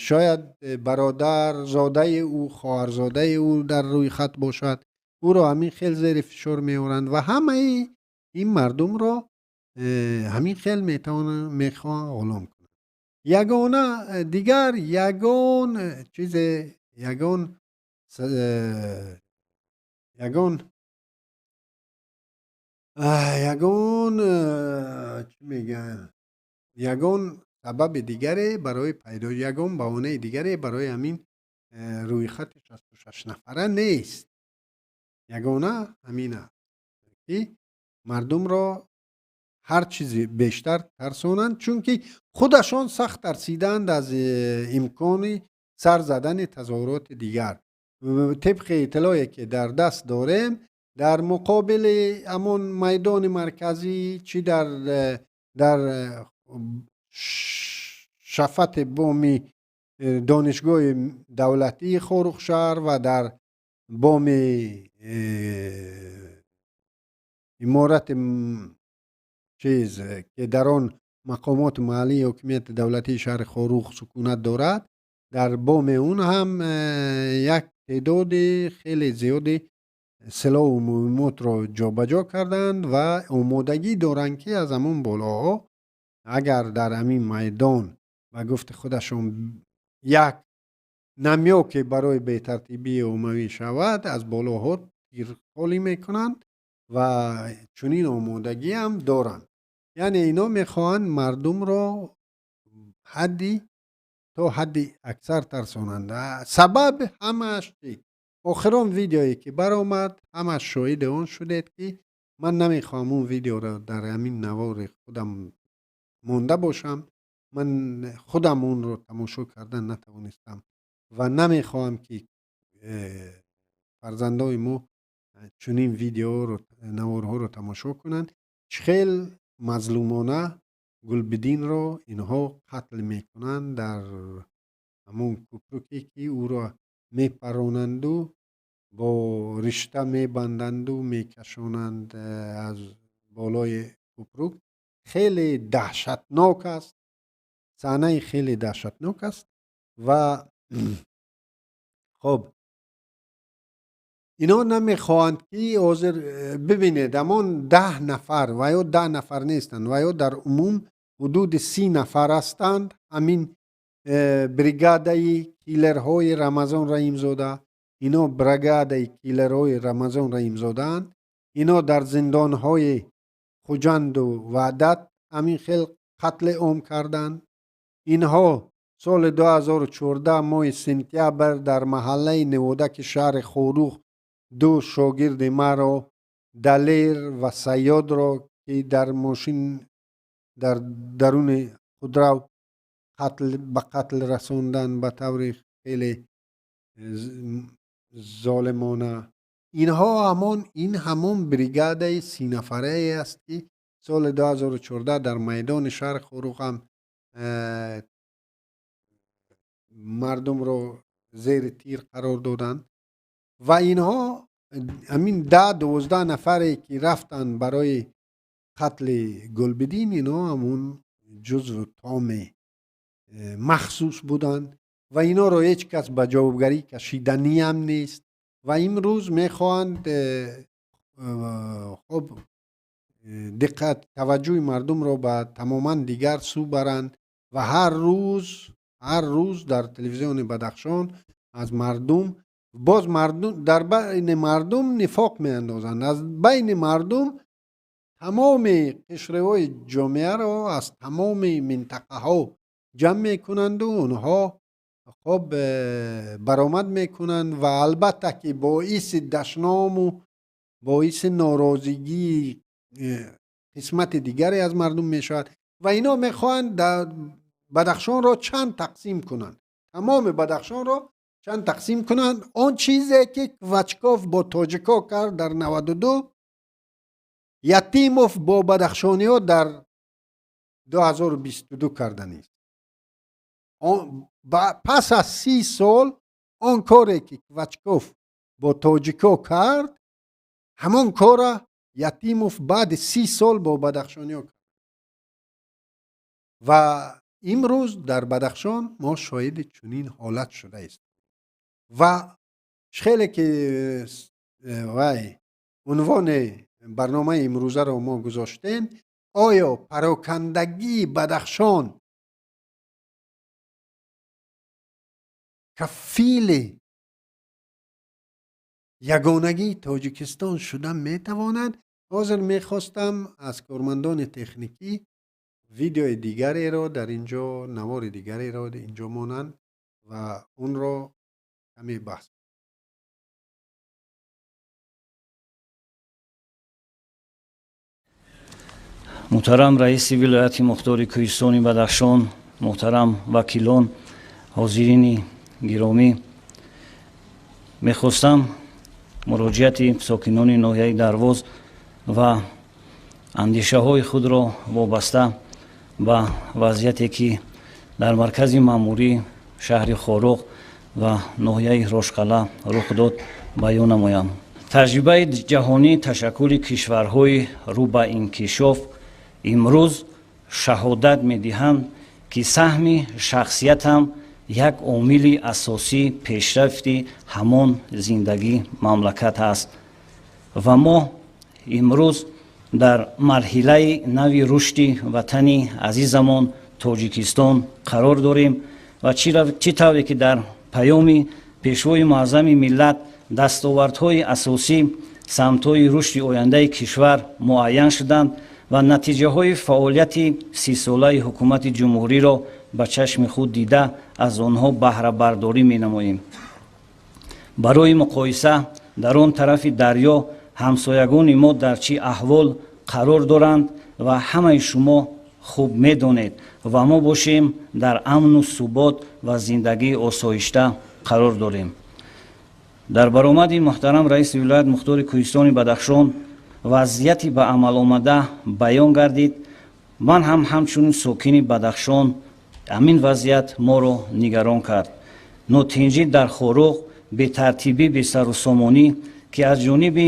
шояд бародарзодаи ӯ, хоҳарзодаи ӯ дар рӯйхат бошад, ӯро ҳамин хел зери фишор меоранд ва ҳамаи ин мардумро ҳамин хел метавонанд, мехоҳанд ғулом кунанд. Ягона дигар ягон чизе, ягон Ягон чӣ мегӯянд, ягон сабаби дигаре барои пайдо, ягон баҳонаи дигаре барои ҳамин рӯйхати 66 нафара нест. Ягона ҳамин аст, ки мардумро ҳар чизи бештар тарсонанд, чунки худашон сахт тарсидаанд аз имкони сар задани тазоҳуроти дигар. Тибқи иттилоъе ки дар даст дорем, дар муқобили ҳамон майдони марказӣ, чӣ дар шафати боми Донишгоҳи давлатии Хоруғшаҳр ва дар боми иморати чиз, ки дар он мақомоти маҳаллии ҳокимияти давлатии шаҳри Хоруғ сукунат дорад, дар боми он ҳам як теъдоди хеле зиёди силоҳу муҳиммотро ҷобаҷо карданд ва омодагӣ доранд, ки аз ҳамон болоҳо, агар дар ҳамин майдон ба гуфти худашон як намёке барои бетартибии оммавӣ шавад, аз болоҳо тирхолӣ мекунанд ва чунин омодагиам доранд. Яъне ино мехоҳанд мардумро ҳадди то ҳадди аксар тарсонанд. Сабаб ҳамааш чӣ? Охирон видеое ки баромад, ҳамаш шоҳиди он шудед, ки ман намехоҳам он видеоро дар ҳамин навори худам монда бошам. Ман худам онро тамошо кардан натавонистам ва намехоҳам, ки фарзандои мо чунин видеоро, наворҳоро тамошо кунанд. Чӣ хел мазлумона Гулбидинро инҳо қатл мекунанд дар ҳамон кӯпруке, ки ӯро мепаронанду бо ришта мебанданду мекашонанд аз болои кӯпрук. Хеле даҳшатнок аст, саҳнаи хеле даҳшатнок аст. Ва хоб, ино намехоҳанд, ки ҳозир бибинед, ҳамон 10 нафар ва ё 10 нафар нестанд, ва ё дар умум ҳудуди 30 нафар ҳастанд. Ҳамин бригадаи киллерҳои Рамазон Раҳимзода, ино бригадаи киллерҳои Рамазон Раҳимзодаанд. Ино дар зиндонҳои Хуҷанду Ваҳдат ҳамин хел қатли ом карданд. Инҳо соли 2014 моҳи сентябр дар маҳаллаи Неводаки шаҳри Хоруғ ду шогирди маро, Далер ва Сайёдро, ки дар мошин дар даруни худрав ба қатл расонданд ба таври хеле золимона. Инҳо ҳамон, ин ҳамон бригадаи 30 нафарае аст, ки соли 2014 дар майдони шаҳри Хоруғ ҳам мардумро зери тир қарор доданд. Ва инҳо ҳамин 10-12 нафаре, ки рафтанд барои қатли Гулбидин, инҳо ҳамон ҷузву томи махсус буданд ва инҳоро ҳеҷ кас ба ҷавобгарӣ кашиданиам нест. Ва имрӯз мехоҳанд хоб диққат, таваҷҷӯҳи мардумро ба тамоман дигар сӯ баранд ва ҳар рӯз, ҳар рӯз дар телевизиони Бадахшон аз мардум, боз мардум, дар байни мардум нифоқ меандозанд, аз байни мардум тамоми қишриҳои ҷомеаро аз тамоми минтақаҳо ҷамъ мекунанду онҳо хоб баромад мекунанд. Ва албатта ки боиси дашному боиси норозигии қисмати дигаре аз мардум мешавад. Ва ино мехоҳанд Бадахшонро чанд тақсим кунанд, тамоми Бадахшонро чанд тақсим кунанд. Он чизе ки Квачков бо тоҷико кард дар 92, Ятимов бо бадахшониҳо дар 2022 карданист. Пас аз 30 сол он коре ки Квачков бо тоҷико кард, ҳамон кора Ятимов баъди 30 сол бо бадахшониҳо кард. Ва имрӯз дар Бадахшон мо шоҳиди чунин ҳолат шудаистем. Ва хеле ки вай унвони барномаи имрӯзаро мо гузоштем, оё парокандагии Бадахшон кафили Ягонагии Тоҷикистон шуда метавонад? Ҳозир мехостам аз кормандони техникӣ видеои дигареро дар ин ҷо, навори дигареро ин ҷо монанд ва онро каме баҳс. Муҳтарам раиси вилояти мухтори Кӯҳистони Бадахшон, муҳтарам вакилон, ҳозирини гиромӣ, мехостам муроҷиати сокинони ноҳияи Дарвоз ва андешаҳои худро вобаста ба вазъияте, ки дар маркази маъмурии шаҳри Хоруғ ва ноҳияи Рошқалъа рух дод, баён намоям. Таҷрибаи ҷаҳонии ташаккули кишварҳои рӯ ба инкишоф имрӯз шаҳодат медиҳанд, ки саҳми шахсиятам як омили асосии пешрафти ҳамон зиндагии мамлакат аст ва мо имрӯз дар марҳилаи нави рушди ватани азизамон Тоҷикистон қарор дорем ва чӣ тавре ки дар паёми Пешвои Муаззами миллат дастовардҳои асосӣ, самтҳои рушди ояндаи кишвар муайян шуданд ва натиҷаҳои фаъолияти 30-солаи ҳукумати ҷумҳуриро ба чашми худ дида, аз онҳо баҳрабардорӣ менамоем. Барои муқоиса, дар он тарафи дарё ҳамсоягони мо дар чӣ аҳвол қарор доранд ва ҳамаи шумо хуб медонед ва мо бошем дар амну субот ва зиндагии осоишта қарор дорем. Дар баромади муҳтарам раиси вилоят мухтори Кӯҳистони Бадахшон вазъияти ба амал омада баён гардид. Ман ҳам ҳамчун сокини Бадахшон ҳамин вазъият моро нигарон кард. Нотинҷӣ дар Хоруғ, бетартибӣ, бесарусомонӣ, ки аз ҷониби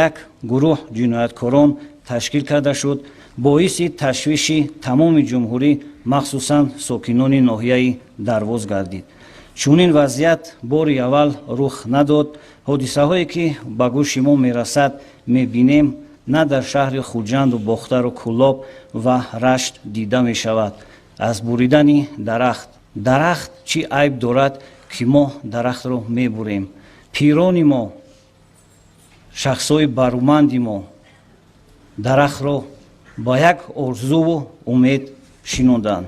як гурӯҳ ҷинояткорон ташкил карда шуд, боиси ташвиши тамоми ҷумҳурӣ, махсусан сокинони ноҳияи Дарвоз гардид. Чунин вазъият бори аввал рух надод. Ҳодисаҳое, ки ба гӯши мо мерасад, мебинем, на дар шаҳри Хуҷанду Бохтару Кӯлоб ва Рашт дида мешавад. Аз буридани дарахт. Дарахт чӣ айб дорад, ки мо дарахтро мебурем? Пирони мо, шахсҳои баруманди мо дарахтро ба як орзуву умед шинонданд.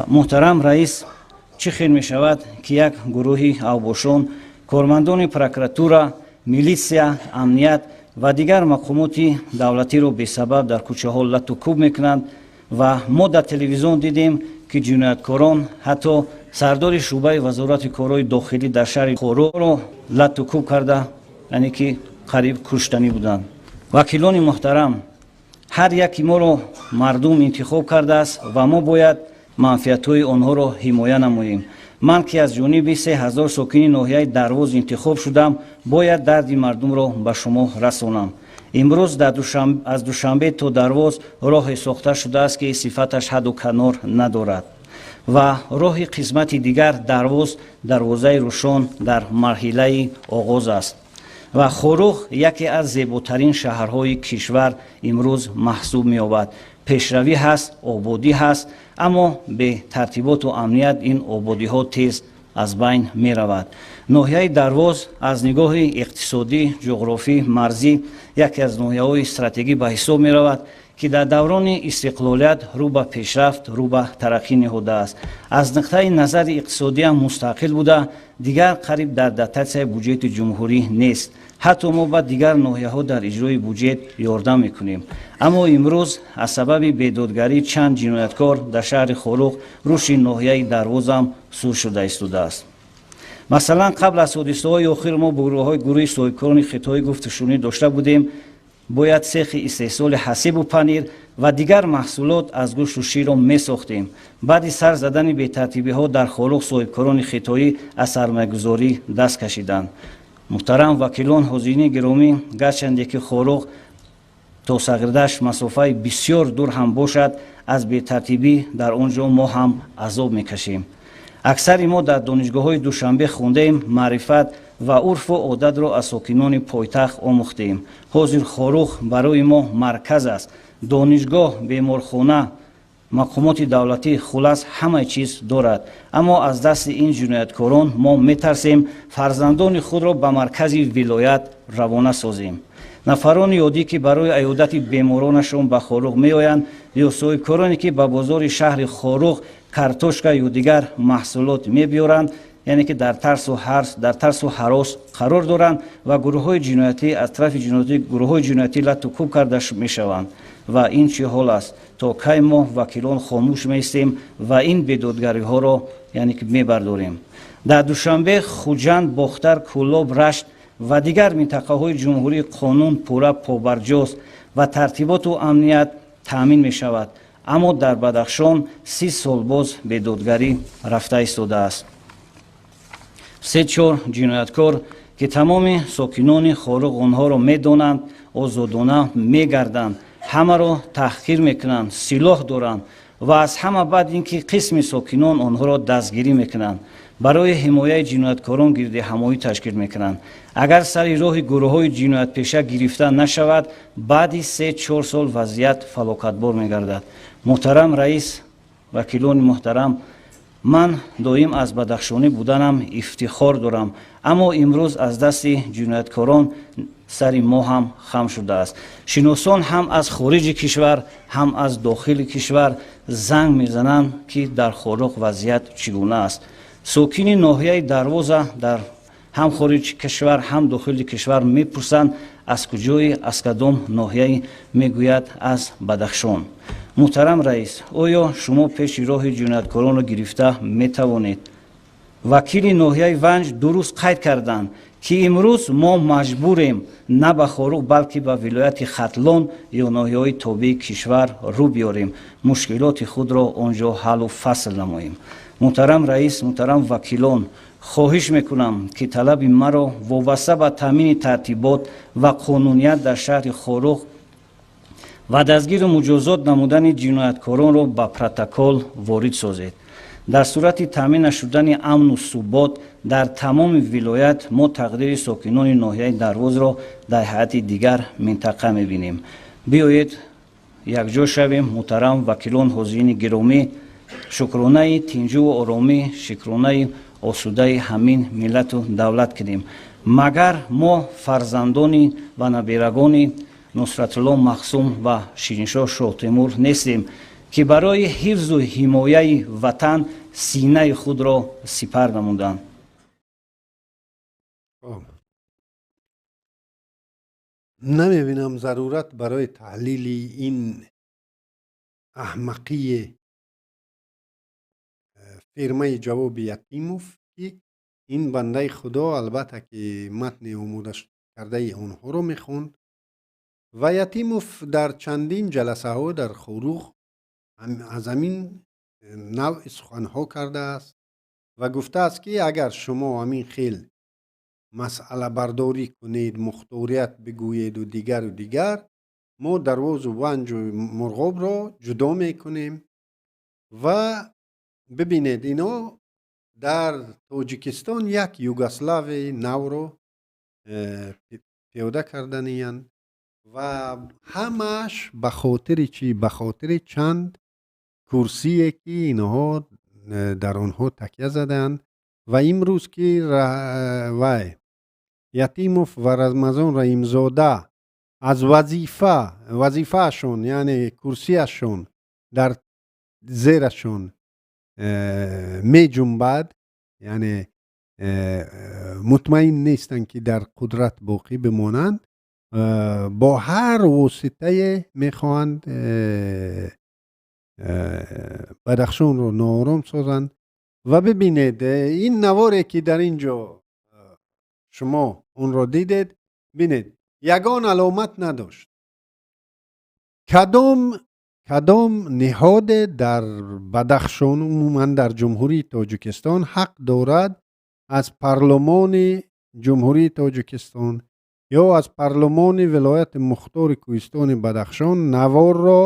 Муҳтарам раис, чӣ хел мешавад, ки як гурӯҳи авбошон, кормандони прокуратура, милитсия, амният ва дигар мақомоти давлатиро бесабаб дар кӯчаҳо лату кӯб мекунанд ва мо дар телевизион дидем, ки ҷинояткорон ҳатто сардори шӯъбаи вазорати корҳои дохилӣ дар шаҳри Хоруғро лату кӯб карда, яъне ки қариб куштанӣ буданд. Вакилони муҳтарам, ҳар яки моро мардум интихоб кардааст ва мо бояд манфиатҳои онҳоро ҳимоя намоем. Ман, ки аз ҷониби 3000 сокини ноҳияи Дарвоз интихоб шудам, бояд дарди мардумро ба шумо расонам. Имрӯз аз Душанбе то Дарвоз роҳе сохта шудааст, ки сифаташ ҳадду канор надорад ва роҳи қисмати дигар Дарвоз, дарвозаи Рӯшон, дар марҳилаи оғоз аст ва Хоруғ яке аз зеботарин шаҳрҳои кишвар имрӯз маҳсуб меёбад. Пешравӣ ҳаст, ободӣ ҳаст, аммо бетартиботу амният ин ободиҳо тез аз байн меравад. Ноҳияи Дарвоз аз нигоҳи иқтисодӣ, ҷуғрофӣ, марзӣ яке аз ноҳияҳои стратегӣ ба ҳисоб меравад, ки дар даврони истиқлолият рӯ ба пешрафт, рӯ ба тараққӣ ниҳодааст. Аз нуқтаи назари иқтисодиам мустақил буда, дигар қариб дар дотатсияи буҷети ҷумҳурӣ нест. Ҳатто мо ба дигар ноҳияҳо дар иҷрои буҷет ёрдам мекунем. Аммо имрӯз аз сабаби бедодгарии чанд ҷинояткор дар шаҳри Хоруғ рушди ноҳияи Дарвозам суст шуда истодааст. Масалан, қабл аз ҳодисаҳои охир мо бо гурӯҳи соҳибкорони хитоӣ гуфтушунид дошта будем. Бояд цехи истеҳсоли ҳасибу панир ва дигар маҳсулот аз гӯшту ширро месохтем. Баъди сар задани бетартибиҳо дар Хоруғ соҳибкорони хитоӣ аз сармоягузорӣ даст кашиданд. Муҳтарам вакилон, ҳозирини гиромӣ, гарчанде ки Хоруғ то Сағирдашт масофаи бисёр дур ҳам бошад, аз бетартибӣ дар он ҷо мо ҳам азоб мекашем. Аксари мо дар донишгоҳҳои Душанбе хондаем, маърифат ва урфу одатро аз сокинони пойтахт омӯхтем. Ҳозир Хоруғ барои мо марказ аст. Донишгоҳ, беморхона, Мақомоти давлатӣ, хулас, ҳама чиз дорад, аммо аз дасти ин ҷинояткорон мо метарсем фарзандони худро ба маркази вилоят равона созем. Нафарони оддӣ, ки барои аёдати беморонашон ба Хоруғ меоянд, ё соҳибкороне, ки ба бозори шаҳри Хоруғ картошка ё дигар маҳсулот мебиёранд, яъне ки дар тарсу ҳарос қарор доранд ва гурӯҳҳои ҷиноятӣ аз тарафи гурӯҳҳои ҷиноятӣ лату кӯб карда мешаванд. Ва ин чӣ ҳол аст? То кай мо, вакилон, хомӯш меистем ва ин бедодгариҳоро, яъне ки, мебардорем? Дар Душанбе, Хуҷанд, Бохтар, Кӯлоб, Рашт ва дигар минтақаҳои ҷумҳурӣ қонун пурра побарҷост ва тартиботу амният таъмин мешавад, аммо дар Бадахшон 30 сол боз бедодгарӣ рафта истодааст. Се чор ҷинояткор, ки тамоми сокинони Хоруғ онҳоро медонанд, озодона мегарданд, ҳамаро таҳқир мекунанд, силоҳ доранд ва аз ҳама бад ин ки қисми сокинон онҳоро дастгирӣ мекунанд, барои ҳимояи ҷинояткорон гирдиҳамоӣ ташкил мекунанд. Агар сари роҳи гурӯҳҳои ҷиноятпеша гирифта нашавад, баъди 3-4 сол вазъият фалокатбор мегардад. Муҳтарам раис, вакилони муҳтарам, ман доим аз бадахшонӣ буданам ифтихор дорам, аммо имрӯз аз дасти ҷинояткорон сари мо ҳам хам шудааст. Шиносон ҳам аз хориҷи кишвар, ҳам аз дохили кишвар занг мезананд, ки дар Хоруғ вазъият чӣ гуна аст. Сокини ноҳияи Дарвоза дар ҳам хориҷи кишвар, ҳам дохили кишвар мепурсанд, аз куҷои, аз кадом ноҳияи, мегӯяд, аз Бадахшон. Муҳтарам раис, оё шумо пеши роҳи ҷинояткоронро гирифта метавонед? Вакили ноҳияи Ванҷ дуруст қайд карданд, ки имрӯз мо маҷбурем на ба Хоруғ, балки ба вилояти Хатлон ё ноҳияҳои тобеи кишвар рӯ биёрем, мушкилоти худро он ҷо ҳаллу фасл намоем. Муҳтарам раис, муҳтарам вакилон, хоҳиш мекунам, ки талаби маро вобаста ба таъмини тартибот ва қонуният дар шаҳри Хоруғ ва дастгиру муҷозот намудани ҷинояткоронро ба протокол ворид созед. Дар сурати таъмин нашудани амну субот дар тамоми вилоят, мо тақдири сокинони ноҳияи Дарвозро дар ҳайати дигар минтақа мебинем. Биёед, якҷо шавем, муҳтарам вакилон, ҳозирини гиромӣ, шукронаи тинҷуву оромӣ, шукронаи осудаи ҳамин миллату давлат кунем. Магар мо фарзандони ва наберагони Нусратулло Махсум ва Шириншоҳ Шоҳтемур нестем, ки барои ҳифзу ҳимояи ватан синаи худро сипар намуданд? Хоб. Намебинам зарурат барои таҳлили ин аҳмақии фирмаи ҷавоби Ятимов, ки ин бандаи худо, албатта, ки матни омода кардаи онҳоро мехонд. Ва Ятимов дар чандин ҷаласаҳо дар Хоруғ аз ҳамин навъи суханҳо кардааст ва гуфтааст, ки агар шумо ҳамин хел масъалабардорӣ кунед, мухторият бигӯеду дигару дигар, мо Дарвозу Ванҷу Мурғобро ҷудо мекунем. Ва бибинед, ино дар Тоҷикистон як Югославияи навро пиёда карданиянд ва ҳамааш ба хотири чӣ? Ба хотири чанд курсие, ки инҳо дар онҳо такя задаанд. Ва имрӯз ки вай Ятимов ва Рамазон Раҳимзода аз вазифаашон, яъне курсиашон дар зерашон меҷунбад, яъне мутмаин нестанд, ки дар қудрат боқӣ бимонанд, бо ҳар воситае мехоҳанд Бадахшонро ноором созанд. Ва бибинед, ин наворе, ки дар ин ҷо шумо онро дидед, бинед, ягон аломат надошт. Кадом ниҳоде дар Бадахшон, умуман дар Ҷумҳурии Тоҷикистон, ҳақ дорад аз парлумони Ҷумҳурии Тоҷикистон ё аз парлумони вилояти мухтори кӯҳистони Бадахшон наворро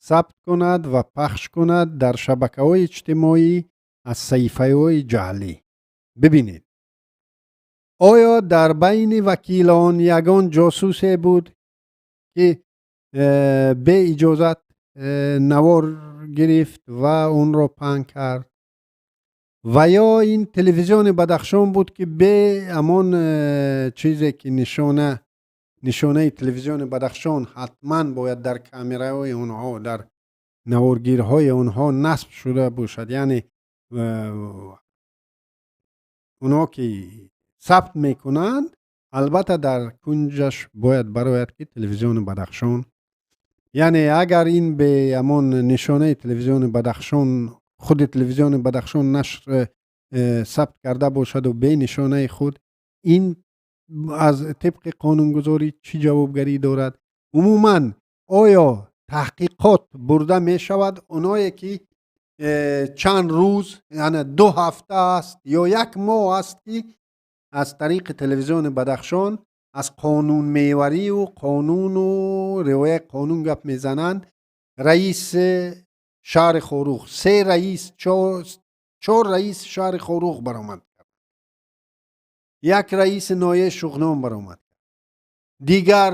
сабт кунад ва пахш кунад дар шабакаҳои иҷтимоӣ аз саҳифаҳои ҷаълӣ? Бибинед, оё дар байни вакилон ягон ҷосусе буд, ки беиҷозат навор гирифт ва онро паҳн кард, ва ё ин телевизиони Бадахшон буд, ки бе ҳамон чизе ки нишонаи телевизиони Бадахшон ҳатман бояд дар камераҳои онҳо, дар наворгирҳои онҳо насб шуда бошад, яъне онҳо ки сабт мекунанд, албатта дар кунҷаш бояд барояд, ки телевизиони Бадахшон, яъне агар ин бе ҳамон нишонаи телевизиони Бадахшон, худи телевизиони Бадахшон нашр сабт карда бошаду бе нишонаи худ, ин аз тибқи қонунгузорӣ чӣ ҷавобгарӣ дорад? Умуман, оё таҳқиқот бурда мешавад? Оное ки чанд рӯз, яъне 2 ҳафта аст ё як моҳ аст, ки аз тариқи телевизиони Бадахшон аз қонунмеварию қонуну риояи қонун гап мезананд. Раиси шаҳри Хоруғ, се раис, чор раиси шаҳри Хоруғ баромад кард, як раиси ноҳияи Шуғнон баромад кард, дигар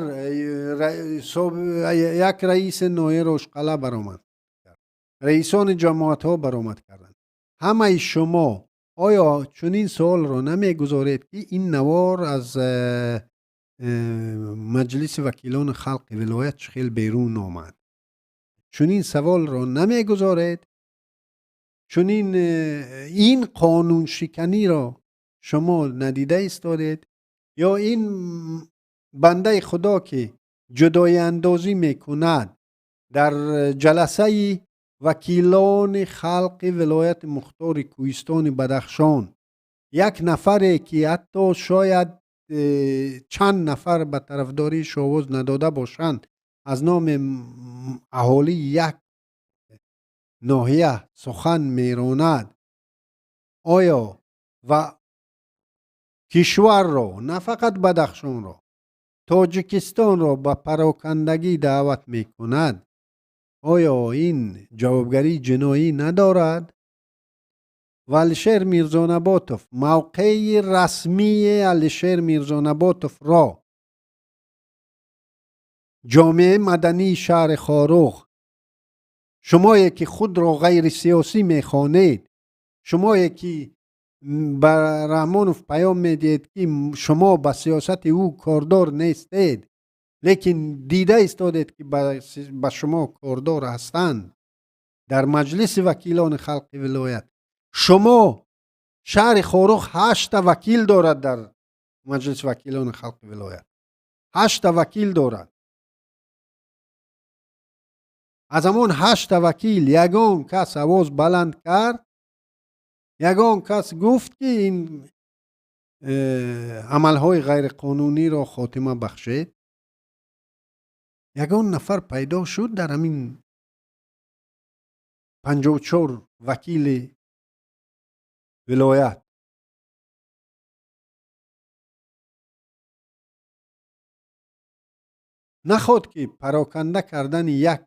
як раиси ноҳияи Рошқалъа баромад кард, раисони ҷамоатҳо баромад карданд. Ҳамаи шумо оё чунин суолро намегузоред, ки ин навор аз Маҷлиси вакилони халқи вилоят чӣ хел берун омад? Чунин саволро намегузоред? Чунин ин қонуншиканиро шумо надида истодед? Ё ин бандаи Худо, ки ҷудоиандозӣ мекунад, дар ҷаласаи вакилони халқи вилояти мухтори Кӯҳистони Бадахшон як нафаре, ки ҳатто шояд чанд нафар ба тарафдории шовоз надода бошанд, аз номи аҳолии як ноҳия сухан меронад, оё ва кишварро, на фақат Бадахшонро, Тоҷикистонро ба парокандагӣ даъват мекунад, оё ин ҷавобгарии ҷиноӣ надорад? Ва Алишер Мирзонаботов, мавқеи расмии Алишер Мирзонаботовро ҷомеаи мадании шаҳри Хоруғ, шумое ки худро ғайрисиёсӣ мехонед, шумое ки ба Раҳмонов паём медиҳед, ки шумо ба сиёсати ӯ кордор нестед, лекин дида истодед, ки ба шумо кордор ҳастанд дар Маҷлиси вакилони халқи вилоят. Шумо шаҳри Хоруғ ҳашта вакил дорад дар Маҷлиси вакилони халқи вилоят, ҳашта вакил дорад. Аз ҳамон ҳашта вакил ягон кас овоз баланд кард, ягон кас гуфт, ки ин амалҳои ғайриқонуниро хотима бахшед? Ягон нафар пайдо шуд дар ҳамин 54 вакили вилоят? Наход ки пароканда кардани як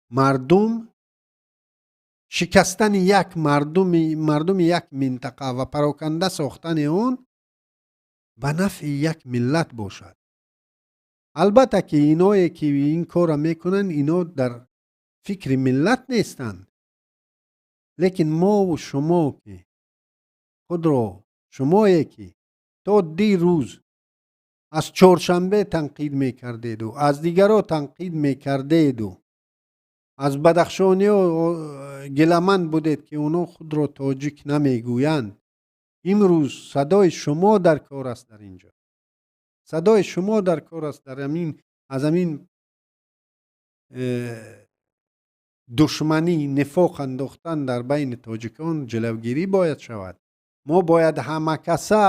мардум, шикастани як мардуми як минтақа ва пароканда сохтани он ба нафъи як миллат бошад. Албатта ки иное ки ин корро мекунанд, ино дар фикри миллат нестанд, лекин мову шумо, ки худро, шумое ки то дирӯз аз Чоршанбе танқид мекардеду, аз дигаро танқид мекардеду, аз бадахшониҳо гиламанд будед, ки онҳо худро тоҷик намегӯянд, имрӯз садои шумо дар кор аст. Дар ин ҷо садои шумо дар кор аст. Дар ҳамин аз ҳамин душманӣ, нифоқ андохтан дар байни тоҷикон ҷилавгирӣ бояд шавад. Мо бояд ҳамакаса,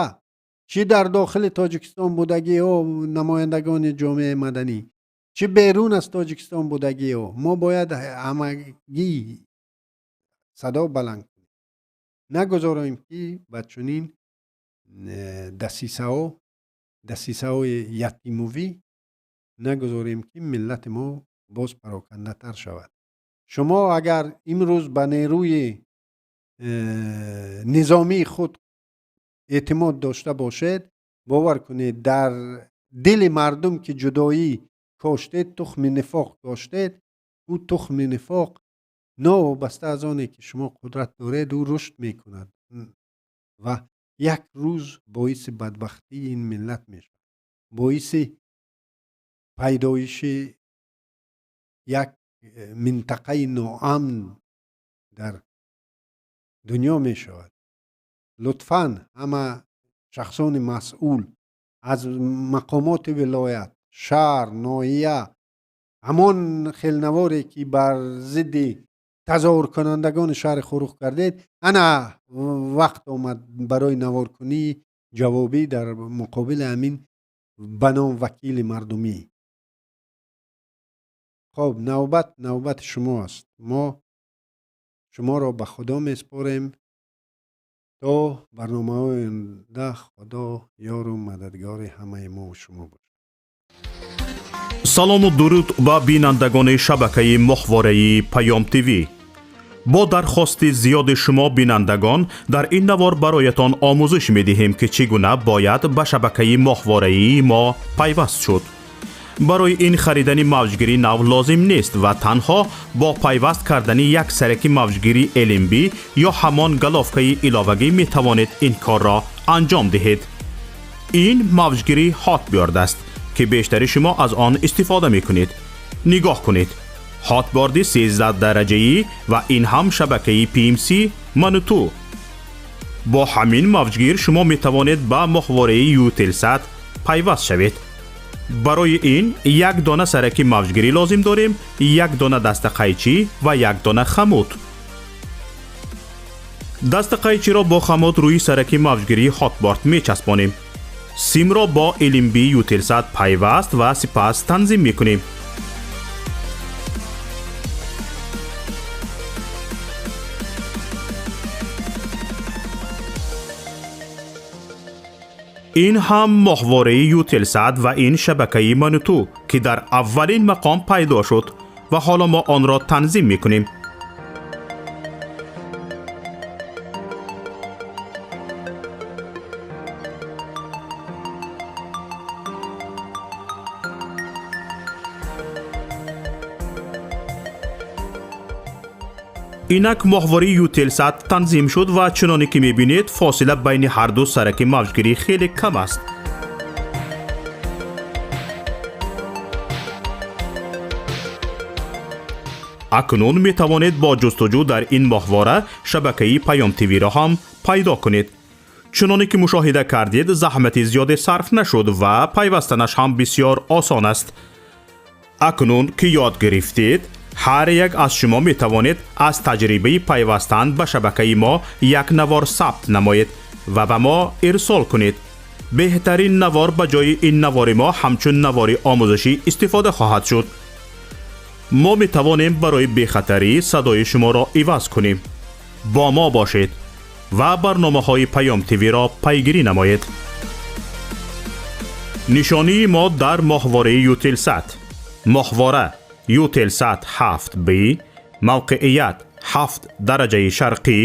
чӣ дар дохили Тоҷикистон будагиҳо, намояндагони ҷомеаи маданӣ, чӣ берун аз Тоҷикистон будагиҳо, мо бояд ҳамагӣ садо баланд кунем, нагузорем, ки ба чунин дасисаҳо, дасисаҳои ятимувӣ, нагузорем, ки миллати мо боз парокандатар шавад. Шумо агар имрӯз ба нерӯи низомии худ эътимод дошта бошед, бовар кунед, дар дили мардум ки ҷудоӣ коштед, тухми нифоқ коштед, ӯ тухми нифоқ Новобаста аз оне ки шумо қудрат доред, ӯ рушд мекунад ва як рӯз боиси бадбахтии ин миллат мешавад, боиси пайдоиши як минтақаи ноамн дар дунё мешавад. Лутфан, ҳама шахсони масъул аз мақомоти вилоят, шаҳр, ноҳия, ҳамон хелнаворе ки бар зидди тазоҳуркунандагони шаҳри Хоруғ кардед, ана вақт омад барои наворкунии ҷавобӣ дар муқобили ҳамин ба ном вакили мардумӣ. Хоб, навбат навбати шумо аст. Мо шуморо ба Худо меспорем то барномаҳои оянда. Худо ёру мададгори ҳамаи мо шумо бошад. Салому дуруд ба бинандагони шабакаи моҳвораи Паём ТВ. Бо дархости зиёди шумо бинандагон, дар ин навор бароятон омӯзиш медиҳем, ки чӣ гуна бояд ба шабакаи моҳвораии мо пайваст шуд. Барои ин харидани мавҷгири нав лозим нест ва танҳо бо пайваст кардани як сараки мавҷгири LNB ё ҳамон головкаи иловагӣ метавонед ин корро анҷом диҳед. Ин мавҷгири Hotbird аст, ки бештари шумо аз он истифода мекунед. Нигоҳ кунед, Hotbird 13 дараҷаӣ ва ин ҳам шабакаи PMC Мануту. Бо ҳамин мавҷгир шумо метавонед ба моҳвораи Eutelsat пайваст шавед. Барои ин як дона сараки мавҷгирӣ лозим дорем, як дона дастақайчӣ ва як дона хамут. Дастақайчиро бо хамут рӯи сараки мавҷгирии Hotbird мечаспонем. Симро бо LNB Eutelsat пайваст ва сипас танзим мекунем. Ин ҳам моҳвораи Eutelsat ва ин шабакаи Мануту, ки дар аввалин мақом пайдо шуд ва ҳоло мо онро танзим мекунем. Инак моҳвораи Eutelsat танзим шуд ва чуноне ки мебинед, фосила байни ҳарду сараки мавҷгирӣ хеле кам аст. Акнун метавонед бо ҷустуҷӯ дар ин моҳвора шабакаи Паём ТВ-ро ҳам пайдо кунед. Чуноне ки мушоҳида кардед, заҳмати зиёде сарф нашуд ва пайвастанаш ҳам бисёр осон аст. Акнун ки ёд гирифтед, ҳар як аз шумо метавонед аз таҷрибаи пайвастан ба шабакаи мо як навор сабт намоед ва ба мо ирсол кунед. Беҳтарин навор ба ҷои ин навори мо ҳамчун навори омӯзишӣ истифода хоҳад шуд. Мо метавонем барои бехатарӣ садои шуморо иваз кунем. Бо мо бошед ва барномаҳои Паём ТВ-ро пайгирӣ намоед. Нишонии мо дар моҳвораи Eutelsat: моҳвора Eutelsat 7B, мавқеият 7 дараҷаи шарқӣ,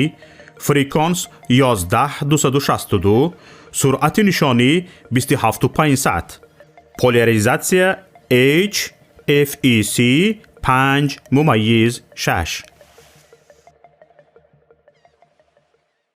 фреквенс 11262, суръати нишонӣ 27500, поляризатсия H FEC 5.6.